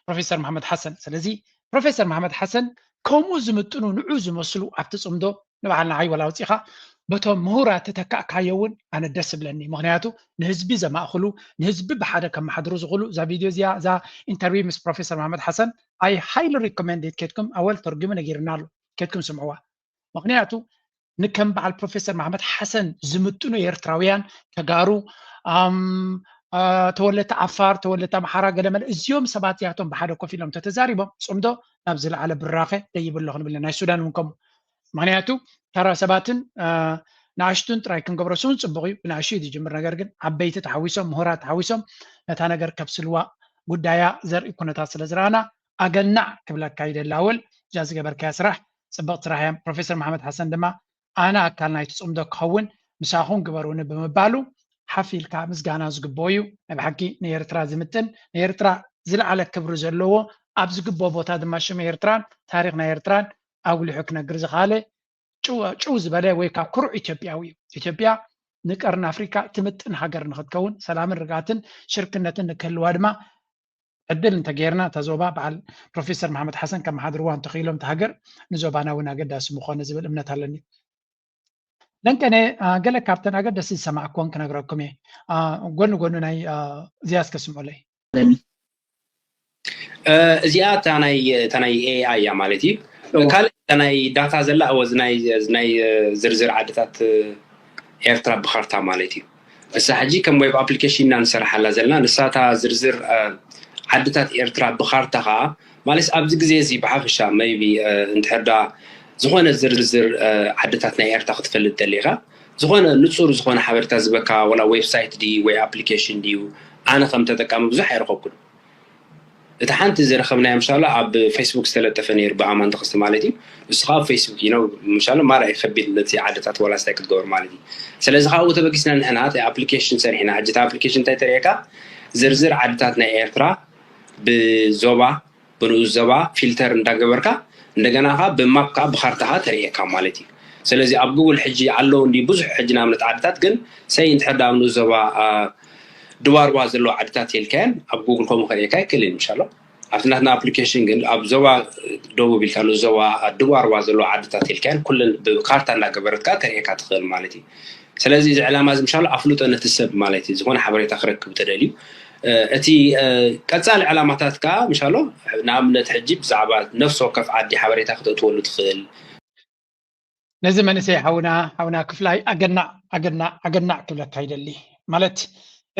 ፕሮፌሰር መሓመድ ሓሰን ስለዚ ፕሮፌሰር መሓመድ ሓሰን ከምኡ ዝምጥኑ ንዑ ዝመስሉ ኣብቲ ፅምዶ ንባዕልና ዓይወል ኣውፂኻ በቶም ምሁራት ተተካእካዮ እውን ኣነ ደስ ይብለኒ ምክንያቱ ንህዝቢ ዘማእኽሉ ንህዝቢ ብሓደ ከመሓድሩ ዝኽእሉ እዛ ቪድዮ እዚኣ እዛ ኢንተርቪው ምስ ፕሮፌሰር መሓመድ ሓሰን I highly recommend it ኬድኩም ኣወል ተርጉሙ ነጊርና ኣሎ ኬድኩም ስምዕዋ ምክንያቱ ንከም በዓል ፕሮፌሰር መሓመድ ሓሰን ዝምጥኑ ኤርትራውያን ተጋሩ ተወለቲ ዓፋር ተወለቲ ኣምሓራ ገለመለ እዚኦም ሰባት እዚኣቶም ብሓደ ኮፍ ኢሎም ተተዛሪቦም ፅምዶ ናብ ዝለዓለ ብራኸ ደይብሎ ክንብል ናይ ሱዳን እውን ከምኡ ምክንያቱ ተራ ሰባትን ንኣሽቱን ጥራይ ክንገብሮ ስውን ፅቡቅ እዩ ብንኣሽቱ እዩ ዝጅምር ነገር ግን ዓበይቲ ተሓዊሶም ምሁራት ተሓዊሶም ነታ ነገር ከብስልዋ ጉዳያ ዘርኢ ኩነታት ስለ ዝረኣና ኣገናዕ ክብለካ ይደሊ ኣወል እዛ ዝገበርካያ ስራሕ ፅብቅ ስራሕ እያ ፕሮፌሰር መሓመድ ሓሰን ድማ ኣነ ኣካል ናይቲ ፅምዶ ክኸውን ምሳኹም ግበሩኒ ብምባሉ ሓፍ ኢልካ ምስጋና ዝግብኦ እዩ። ናይ ብሓቂ ንኤርትራ ዝምጥን፣ ንኤርትራ ዝለዓለ ክብሪ ዘለዎ፣ ኣብ ዝግብኦ ቦታ ድማ ሽም ኤርትራን ታሪኽ ናይ ኤርትራን ኣጉሊሑ ክነግር ዝኸኣለ ጭው ዝበለ ወይ ከዓ ኩሩዕ ኢትዮጵያዊ እዩ። ኢትዮጵያ ንቀርኒ ኣፍሪካ ትምጥን ሃገር ንክትከውን፣ ሰላምን ርግኣትን ሽርክነትን ንክህልዋ ድማ ዕድል እንተገይርና፣ እታ ዞባ በዓል ፕሮፌሰር መሓመድ ሓሰን ከመሓድርዋ እንተኽኢሎም፣ እታ ሃገር ንዞባና እውን ኣገዳሲ ምኾነ ዝብል እምነት ኣለኒ። ለንቀነ ገለ ካብተን ኣገደስቲ ዝሰማዕኩወን ክነግረኩም እየ። ጎኒ ጎኑ ናይ እዚኣ እስከ ስምዑለይ። እዚኣ እታ ናይ ኤኣይ እያ ማለት እዩ። ካልእ እታ ናይ ዳታ ዘላ እወ ናይ ዝርዝር ዓድታት ኤርትራ ብካርታ ማለት እዩ። እሳ ሕጂ ከም ዌብ ኣፕሊኬሽን ኢና ንሰርሓላ ዘለና። ንሳ እታ ዝርዝር ዓድታት ኤርትራ ብካርታ ከዓ ማለት ኣብዚ ግዜ እዚ ብሓፈሻ maybe እንድሕር ዳ ዝኾነ ዝርዝር ዓድታት ናይ ኤርትራ ክትፈልጥ ደሊኻ፣ ዝኾነ ንጹር ዝኾነ ሓበሬታ ዝበካ ወላ ዌብሳይት ድዩ ወይ ኣፕሊኬሽን ድዩ፣ ኣነ ከም ተጠቃሚ ብዙሕ ኣይረኸብኩን። እቲ ሓንቲ ዝረኸብናዮ ምሻሎ ኣብ ፌስቡክ ዝተለጠፈ ነይሩ ብኣማን ተኸስተ ማለት እዩ። እሱ ከዓ ኣብ ፌስቡክ እዩ ነው ምሻሎ ማራ እዩ ከቢድ ነቲ ዓድታት ዋላ ስታይ ክትገብር ማለት እዩ። ስለዚ ካብኡ ተበጊስና ንሕና እቲ ኣፕሊኬሽን ሰሪሕና። ሕጂ እቲ ኣፕሊኬሽን እንታይ ተርእየካ? ዝርዝር ዓድታት ናይ ኤርትራ ብዞባ ብንኡስ ዞባ ፊልተር እንዳገበርካ እንደገና ከዓ ብማፕ ከዓ ብካርታ ከዓ ተርእየካ ማለት እዩ። ስለዚ ኣብ ጉግል ሕጂ ኣለዉ እንዲ ብዙሕ ሕጂ ንኣብነት ዓድታት ግን ሰይ እንድሕር ዳ ኣብ ንኡስ ዞባ ድዋርዋ ዘለዋ ዓድታት የልካየን ኣብ ጉግል ከምኡ ከርእየካ ይክእል እዩ ምሻሎ። ኣብቲ ናትና ኣፕሊኬሽን ግን ኣብ ዞባ ደቡብ ኢልካ ንኡስ ዞባ ድዋርዋ ዘለዋ ዓድታት የልካየን ኩለን ብካርታ እንዳገበረትካ ተርእየካ ትኽእል ማለት እዩ። ስለዚ እዚ ዕላማ እዚ ምሻሎ ኣፍልጦ ነቲ ሰብ ማለት እዩ ዝኾነ ሓበሬታ ክረክብ ተደልዩ እቲ ቀጻሊ ዕላማታት ከዓ ምሻሎ ንኣብነት ሕጂ ብዛዕባ ነፍሲ ወከፍ ዓዲ ሓበሬታ ክተእትወሉ ትኽእል። ነዚ መንእሰይ ሓውና ሓውና ክፍላይ ኣገናዕ ኣገናዕ ኣገናዕ ክብለካ ይደሊ። ማለት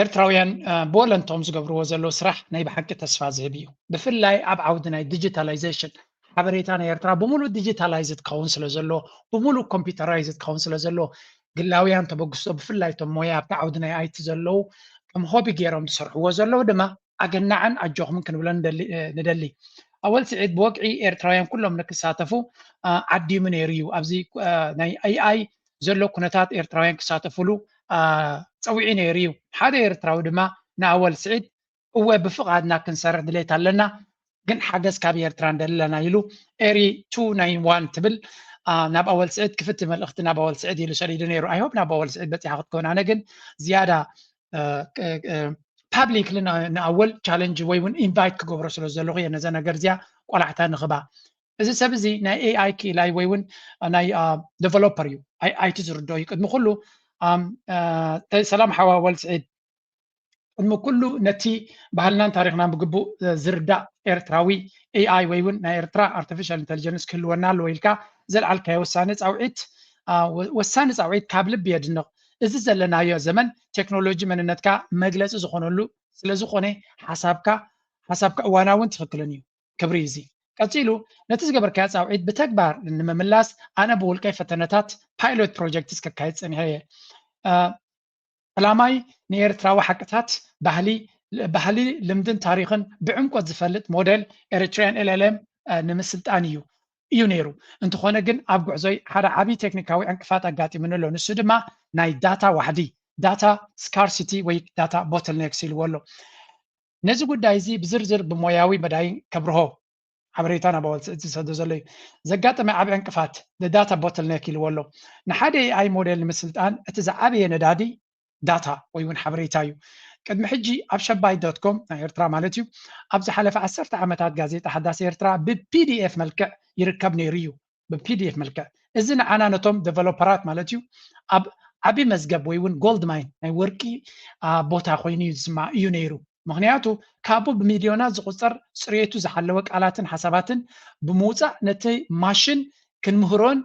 ኤርትራውያን ብወለንቶም ዝገብርዎ ዘለዉ ስራሕ ናይ ብሓቂ ተስፋ ዝህብ እዩ። ብፍላይ ኣብ ዓውዲ ናይ ዲጂታላይዜሽን ሓበሬታ ናይ ኤርትራ ብምሉእ ዲጂታላይዝድ ክኸውን ስለ ዘሎ፣ ብምሉእ ኮምፒውተራይዝድ ክኸውን ስለ ዘሎ፣ ግላውያን ተበግሶ ብፍላይ እቶም ሞያ ኣብቲ ዓውዲ ናይ ኣይቲ ዘለዉ ከም ሆቢ ገይሮም ዝሰርሕዎ ዘለዉ ድማ ኣገናዕን ኣጆኹምን ክንብሎ ንደሊ። ኣወል ስዒድ ብወግዒ ኤርትራውያን ኩሎም ንክሳተፉ ዓዲሙ ነይሩ እዩ። ኣብዚ ናይ ኤኣይ ዘሎ ኩነታት ኤርትራውያን ክሳተፉሉ ፀዊዑ ነይሩ እዩ። ሓደ ኤርትራዊ ድማ ንኣወል ስዒድ እወ ብፍቓድና ክንሰርሕ ድሌት ኣለና ግን ሓገዝ ካብ ኤርትራ ንደሊ ኣለና ኢሉ ኤሪ two nine one ትብል ናብ ኣወል ስዒድ ክፍቲ መልእኽቲ ናብ ኣወል ስዒድ ኢሉ ሰዲዱ ነይሩ። I hope ናብ ኣወል ስዒድ በፂሓ ክትከውን። ኣነ ግን ዝያዳ ፓብሊክሊ ንኣወል ቻለንጅ ወይ እውን ኢንቫይት ክገብሮ ስለ ዘለኹ እየ ነዛ ነገር እዚኣ ቆላሕታ ንኽባ። እዚ ሰብ እዚ ናይ ኤኣይ ክኢላይ ወይ እውን ናይ ዴቨሎፐር እዩ። ኣይቲ ዝርዶ እዩ። ቅድሚ ኩሉ ሰላም ሓዋ ኣወል ስዒድ፣ ቅድሚ ኩሉ ነቲ ባህልናን ታሪኽናን ብግቡእ ዝርዳእ ኤርትራዊ ኤኣይ ወይ እውን ናይ ኤርትራ ኣርቲፊሻል ኢንተሊጀንስ ክህልወና ኣለዎ ኢልካ ዘልዓልካዮ ወሳኒ ፃውዒት ወሳኒ ፃውዒት ካብ ልቢ የድንቕ። እዚ ዘለናዮ ዘመን ቴክኖሎጂ መንነትካ መግለፂ ዝኾነሉ ስለዝኾነ ሓሳብካ ሓሳብካ እዋናውን ትኽክልን እዩ። ክብሪ እዚ ቀፂሉ ነቲ ዝገበርካዮ ፃውዒት ብተግባር ንምምላስ ኣነ ብውልቀይ ፈተነታት ፓይሎት ፕሮጀክትስ ከካየድ ፀኒሐ እየ። ዕላማይ ንኤርትራዊ ሓቅታት ባህሊ ባህሊ ልምድን ታሪኽን ብዕምቆት ዝፈልጥ ሞዴል ኤሪትሪያን ኤልኤልኤም ንምስልጣን እዩ እዩ ነይሩ። እንተኾነ ግን ኣብ ጉዕዞይ ሓደ ዓብዪ ቴክኒካዊ ዕንቅፋት ኣጋጢሙኒ ኣሎ። ንሱ ድማ ናይ ዳታ ዋሕዲ ዳታ ስካርሲቲ ወይ ዳታ ቦትልኔክስ ኢልዎ ኣሎ። ነዚ ጉዳይ እዚ ብዝርዝር ብሞያዊ መዳይ ከብርሆ ሓበሬታ ናብ ኣወል ስዒድ ዝሰዶ ዘሎ እዩ። ዘጋጠመ ዓቢ ዕንቅፋት ዳታ ቦትልኔክ ኢልዎ ኣሎ። ንሓደ ኤኣይ ሞዴል ንምስልጣን እቲ ዝዓበየ ነዳዲ ዳታ ወይ እውን ሓበሬታ እዩ። ቅድሚ ሕጂ ኣብ ሸባይ ዶት ኮም ናይ ኤርትራ ማለት እዩ ኣብ ዝሓለፈ ዓሰርተ ዓመታት ጋዜጣ ሓዳስ ኤርትራ ብፒዲኤፍ መልክዕ ይርከብ ነይሩ እዩ። ብፒዲኤፍ መልክዕ እዚ ንዓና ነቶም ዴቨሎፐራት ማለት እዩ ኣብ ዓቢ መዝገብ ወይ እውን ጎልድ ማይን ናይ ወርቂ ቦታ ኮይኑ እዩ ዝስማዕ እዩ ነይሩ። ምክንያቱ ካብኡ ብሚልዮናት ዝቁፀር ፅሬቱ ዝሓለወ ቃላትን ሓሳባትን ብምውፃእ ነቲ ማሽን ክንምህሮን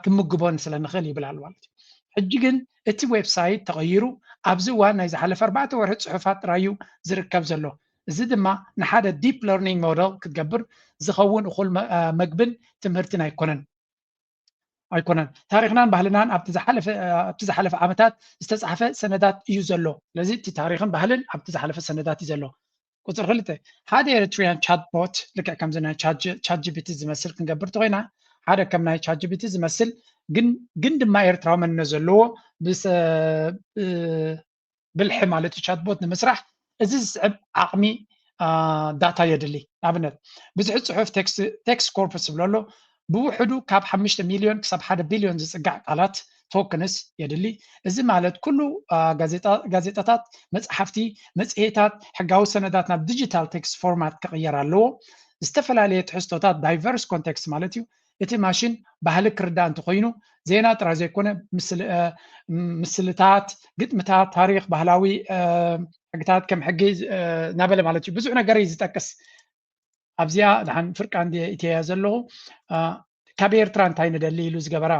ክምግቦን ስለ ንኽእል ይብል ኣሎ ማለት እዩ። ሕጂ ግን እቲ ዌብሳይት ተቐይሩ ኣብዚ እዋን ናይ ዝሓለፈ ኣርባዕተ ወርሒ ፅሑፋት ጥራይ እዩ ዝርከብ ዘሎ። እዚ ድማ ንሓደ ዲፕ ለርኒንግ ሞደል ክትገብር ዝኸውን እኹል መግብን ትምህርትን ኣይኮነን ኣይኮነን። ታሪኽናን ባህልናን ኣብቲ ዝሓለፈ ዓመታት ዝተፃሕፈ ሰነዳት እዩ ዘሎ። ስለዚ እቲ ታሪኽን ባህልን ኣብቲ ዝሓለፈ ሰነዳት እዩ ዘሎ። ቁፅሪ ክልተ ሓደ ኤሪትሪያን ቻትቦት ልክዕ ከምዚ ናይ ቻት ጂፒቲ ዝመስል ክንገብር ተኮይና ሓደ ከም ናይ ቻት ጂፒቲ ዝመስል ግን ድማ ኤርትራዊ መንነት ዘለዎ ብልሒ ማለት እዩ ቻትቦት ንምስራሕ እዚ ዝስዕብ ዓቕሚ ዳታ የድሊ። ንኣብነት ብዝሒ ፅሑፍ ቴክስት ኮርፕስ ዝብሎ ኣሎ። ብውሕዱ ካብ ሓሙሽተ ሚልዮን ክሳብ ሓደ ቢልዮን ዝፅጋዕ ቃላት ቶክንስ የድሊ። እዚ ማለት ኩሉ ጋዜጣታት፣ መፅሓፍቲ፣ መፅሄታት፣ ሕጋዊ ሰነዳት ናብ ዲጂታል ቴክስት ፎርማት ክቕየር ኣለዎ። ዝተፈላለየ ትሕዝቶታት ዳይቨርስ ኮንቴክስት ማለት እዩ። እቲ ማሽን ባህሊ ክርዳእ እንተኮይኑ ዜና ጥራይ ዘይኮነ ምስልታት፣ ግጥምታት፣ ታሪክ፣ ባህላዊ ሕግታት ከም ሕጊ እናበለ ማለት እዩ። ብዙሕ ነገር እዩ ዝጠቅስ። ኣብዚኣ ድሓን ፍርቃ እንድየ ኢተያ ዘለኹ። ካብ ኤርትራ እንታይ ንደሊ ኢሉ ዝገበራ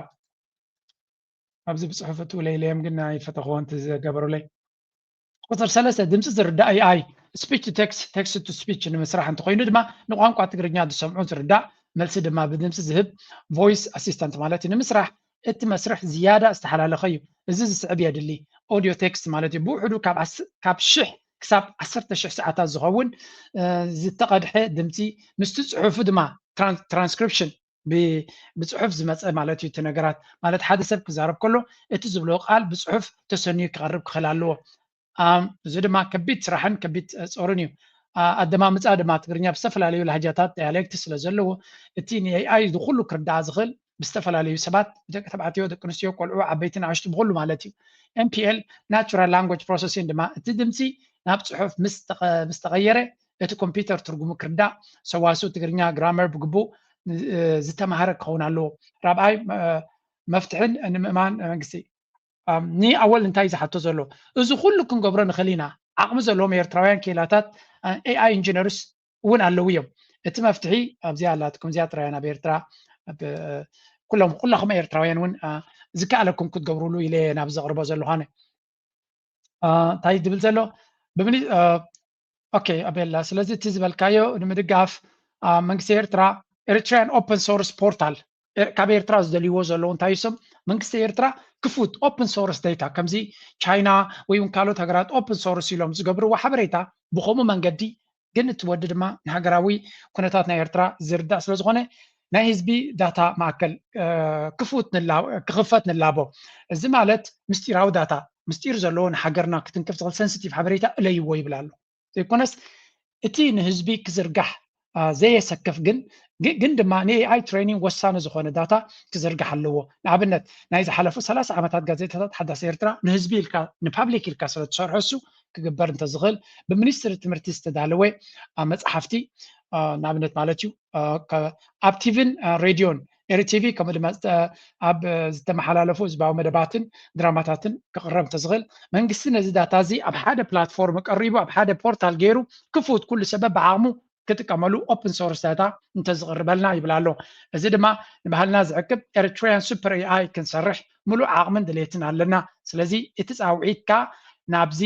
ኣብዚ ብፅሑፍ እትውለይለዮም ግን ኣይፈተኽዎ እንት ዝገበሩለይ። ቁፅር ሰለስተ ድምፂ ዝርዳእ ኤኣይ ስፒች ቱ ቴክስት፣ ቴክስት ቱ ስፒች ንምስራሕ እንተኮይኑ ድማ ንቋንቋ ትግርኛ ዝሰምዑ ዝርዳእ መልሲ ድማ ብድምፂ ዝህብ ቮይስ ኣሲስተንት ማለት እዩ ንምስራሕ እቲ መስርሕ ዝያዳ ዝተሓላለኸ እዩ። እዚ ዝስዕብ የድሊ። ኦዲዮ ቴክስት ማለት እዩ። ብውሕዱ ካብ ሽሕ ክሳብ ዓሰርተ ሽሕ ሰዓታት ዝኸውን ዝተቐድሐ ድምፂ ምስቲ ፅሑፉ ድማ ትራንስክሪፕሽን ብፅሑፍ ዝመፀ ማለት እዩ። እቲ ነገራት ማለት ሓደ ሰብ ክዛረብ ከሎ እቲ ዝብሎ ቃል ብፅሑፍ ተሰንዩ ክቐርብ ክኽእል ኣለዎ። እዚ ድማ ከቢድ ስራሕን ከቢድ ፆርን እዩ። ኣደማምፃ ድማ ትግርኛ ብዝተፈላለዩ ላህጃታት ዳያሌክት ስለ ዘለዎ እቲ ንኤኣይ ዝኩሉ ክርዳኣ ዝኽእል ብዝተፈላለዩ ሰባት ብደቂ ተባዕትዮ፣ ደቂ ኣንስትዮ፣ ቆልዑ፣ ዓበይቲ፣ ንኣሽቱ ብኩሉ ማለት እዩ። ኤንፒኤል ናቹራል ላንጉጅ ፕሮሰሲንግ ድማ እቲ ድምፂ ናብ ፅሑፍ ምስ ተቐየረ እቲ ኮምፒውተር ትርጉሙ ክርዳእ ሰዋስው ትግርኛ ግራመር ብግቡእ ዝተማሃረ ክኸውን ኣለዎ። ራብኣይ መፍትሕን ንምእማን መንግስቲ ኒ ኣወል እንታይ ዝሓቶ ዘሎ እዚ ኩሉ ክንገብሮ ንኽእል ኢና። ዓቕሚ ዘለዎም ኤርትራውያን ክኢላታት ኤኣይ ኢንጂነርስ እውን ኣለዉ እዮም። እቲ መፍትሒ ኣብዚኣ ኣላትኩም፣ እዚኣ ጥራይ ናብ ኤርትራ ኩሎም ኩላኹም ኤርትራውያን እውን ዝከኣለኩም ክትገብሩሉ ኢለ ናብ ዘቕርቦ ዘለኹ ኣነ እንታይ ዝብል ዘሎ ብምኒ ኦኬ ኣቤላ፣ ስለዚ እቲ ዝበልካዮ ንምድጋፍ መንግስቲ ኤርትራ ኤሪትሪያን ኦፕን ሶርስ ፖርታል ካብ ኤርትራ ዝደልይዎ ዘለዉ እንታይ ይሶም መንግስቲ ኤርትራ ክፉት ኦፕን ሶርስ ዴታ ከምዚ ቻይና ወይ እውን ካልኦት ሃገራት ኦፕን ሶርስ ኢሎም ዝገብርዎ ሓበሬታ ብከምኡ መንገዲ ግን እቲ ወዲ ድማ ንሃገራዊ ኩነታት ናይ ኤርትራ ዝርዳእ ስለ ዝኾነ ናይ ህዝቢ ዳታ ማእከል ክፉት ክኽፈት ንላቦ። እዚ ማለት ምስጢራዊ ዳታ ምስጢር ዘለዎ ንሃገርና ክትንክፍ ዝኽእል ሰንስቲቭ ሓበሬታ እለይዎ ይብል ኣሎ። ዘይኮነስ እቲ ንህዝቢ ክዝርጋሕ ዘየሰክፍ ግን ግን ድማ ንኤኣይ ትሬኒንግ ወሳኒ ዝኾነ ዳታ ክዝርጋሕ ኣለዎ። ንኣብነት ናይ ዝሓለፉ ሰላሳ ዓመታት ጋዜጣታት ሓዳስ ኤርትራ ንህዝቢ ኢልካ ንፓብሊክ ኢልካ ስለ ትሰርሖ እሱ ክግበር እንተዝኽእል ብሚኒስትሪ ትምህርቲ ዝተዳለወ መፅሓፍቲ ንኣብነት ማለት እዩ ኣብ ቲቪን ሬድዮን ኤሪ ቲቪ ከምኡ ድማ ኣብ ዝተመሓላለፉ ህዝባዊ መደባትን ድራማታትን ክቕረብ እንተዝኽእል መንግስቲ ነዚ ዳታ እዚ ኣብ ሓደ ፕላትፎርም ቀሪቡ ኣብ ሓደ ፖርታል ገይሩ ክፉት ኩሉ ሰበብ ብዓቕሙ ክጥቀመሉ ኦፕን ሶርስ ዳታ እንተዝቕርበልና ይብል ኣሎ። እዚ ድማ ንባህልና ዝዕቅብ ኤሪትሪያን ሱፐር ኤኣይ ክንሰርሕ ሙሉእ ዓቕምን ድሌትን ኣለና። ስለዚ እቲ ፃውዒትካ ናብዚ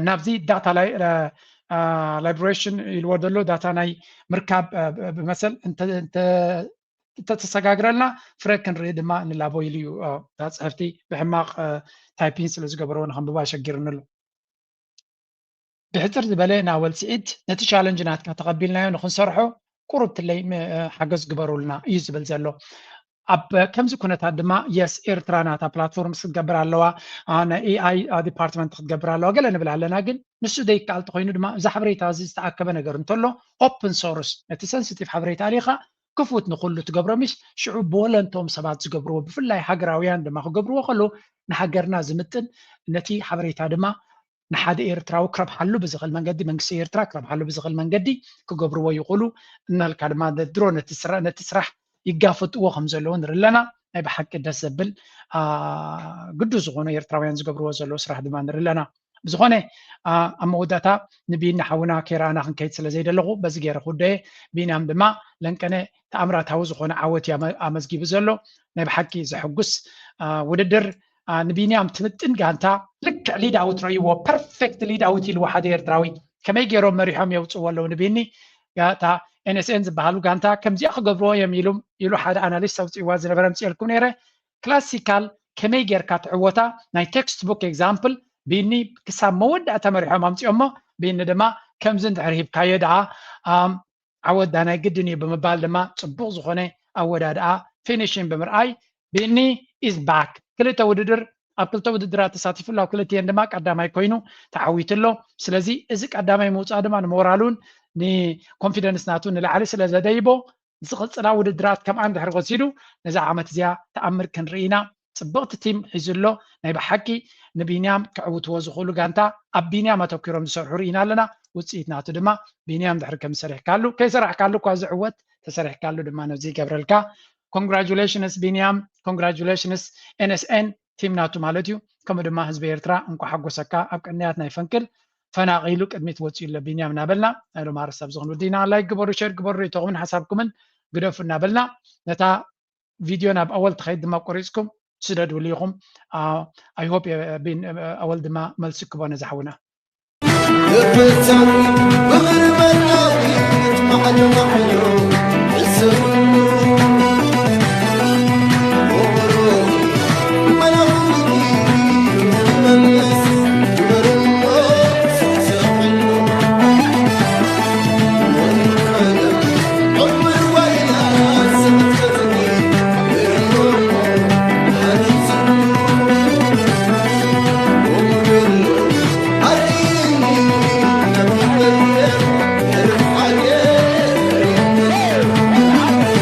ናብዚ ዳታ ላይብሬሽን ኢልዎ ዘሎ ዳታ ናይ ምርካብ ብመሰል እንተተሰጋግረልና ፍረ ክንርኢ ድማ ንላቦ ኢሉ እዩ። እታ ፅሕፍቲ ብሕማቕ ታይፒን ስለ ዝገበርዎ ንኸንብቦ ኣሸጊርኒ ኣሎ። ብሕፅር ዝበለ ናወል ስዒድ ነቲ ቻለንጅ ናትካ ተቐቢልናዮ ንክንሰርሖ ቁሩብ ትለይ ሓገዝ ግበሩልና እዩ ዝብል ዘሎ። ኣብ ከምዚ ኩነታት ድማ የስ ኤርትራ ናታ ፕላትፎርም ክትገብር ኣለዋ፣ ናይ ኤኣይ ዲፓርትመንት ክትገብር ኣለዋ ገለ ንብል ኣለና። ግን ንሱ ዘይከኣል ተኮይኑ ድማ እዚ ሓበሬታ እዚ ዝተኣከበ ነገር እንተሎ ኦፕን ሶርስ ነቲ ሰንስቲቭ ሓበሬታ ኣሊኻ ክፉት ንኩሉ ትገብሮ ምሽ ሽዑ ብወለንቶም ሰባት ዝገብርዎ ብፍላይ ሃገራውያን ድማ ክገብርዎ ከለዉ ንሃገርና ዝምጥን ነቲ ሓበሬታ ድማ ንሓደ ኤርትራዊ ክረብሓሉ ብዝኽእል መንገዲ መንግስቲ ኤርትራ ክረብሓሉ ብዝኽእል መንገዲ ክገብርዎ ይኽእሉ እናልካ ድማ ድሮ ነቲ ስራሕ ይጋፈጥዎ ከም ዘለዉ ንርኢ ኣለና። ናይ ብሓቂ ደስ ዘብል ግዱ ዝኾኑ ኤርትራውያን ዝገብርዎ ዘለዉ ስራሕ ድማ ንርኢ ኣለና። ብዝኾነ ኣብ መወዳእታ ንቢኒ ሓውና ከይረኣና ክንከይድ ስለ ዘይደለኹ በዚ ገይረ ክውደየ። ቢንያም ድማ ለንቀነ ተኣምራታዊ ዝኾነ ዓወት እዩ ኣመዝጊቡ ዘሎ። ናይ ብሓቂ ዘሐጉስ ውድድር ንቢንያም ትምጥን ጋንታ ልክዕ ሊድ ኣውት ረይዎ ፐርፌክት ሊድ ኣውት ኢልዎ ሓደ ኤርትራዊ ከመይ ገይሮም መሪሖም የውፅዎ ኣለዉ ንቢኒ ጋታ ኤንኤስኤን ዝበሃሉ ጋንታ ከምዚኣ ክገብርዎ እዮም ኢሉ ኢሉ ሓደ ኣናሊስት ኣውፅእዋ ዝነበረ ምፅኤልኩም ነይረ። ክላሲካል ከመይ ጌርካ ትዕወታ ናይ ቴክስት ቡክ ኤግዛምፕል ቢኒ ክሳብ መወዳእታ መሪሖም ኣምፅኦሞ። ቢኒ ድማ ከምዚ እንድሕር ሂብካዮ ደኣ ዓወት ዳናይ ግድን እዩ ብምባል ድማ ፅቡቕ ዝኾነ ኣወዳድኣ ፊኒሽን ብምርኣይ ቢኒ ኢዝ ባክ ክልተ ውድድር ኣብ ክልተ ውድድራት ተሳቲፉ ኣሎ። ኣብ ክልቲኤን ድማ ቀዳማይ ኮይኑ ተዓዊቱ ኣሎ። ስለዚ እዚ ቀዳማይ ምውፃእ ድማ ንሞራሉን ንኮንፊደንስ ናቱ ንላዕሊ ስለ ዘደይቦ ዝቕፅላ ውድድራት ከምኣ እንድሕር ወሲዱ ነዛ ዓመት እዚኣ ተኣምር ክንርኢ ኢና። ፅብቕቲ ቲም ሒዙ ኣሎ። ናይ ብሓቂ ንቢንያም ክዕውትዎ ዝኽእሉ ጋንታ ኣብ ቢንያም ኣተኪሮም ዝሰርሑ ርኢና ኣለና። ውፅኢት ናቱ ድማ ቢንያም ድሕሪ ከም ዝሰሪሕካሉ ከይሰራሕካሉ እኳ ዝዕወት ተሰሪሕካሉ ድማ ነዚ ይገብረልካ። ኮንግራጁሌሽንስ ቢንያም፣ ኮንግራጁሌሽንስ ኤንኤስኤን ቲም ናቱ ማለት እዩ። ከምኡ ድማ ህዝቢ ኤርትራ እንኳ ሓጎሰካ። ኣብ ቅንያት ናይ ፈንቅል ፈናቒሉ ቅድሚት ወፂኡ ኣሎ ቢንያም እናበልና ናይ ሎም ኣርስታ ኣብዚ ክንውድእ ኢና። ላይክ ግበሩ፣ ሸር ግበሩ፣ ርእይቶኹምን ሓሳብኩምን ግደፉ እናበልና ነታ ቪድዮ ናብ ኣወል ትኸይድ ድማ ቆሪፅኩም ስደድሉ ኢኹም። I hope ኣወል ድማ መልሲ ክቦ ነዛ ሓውና።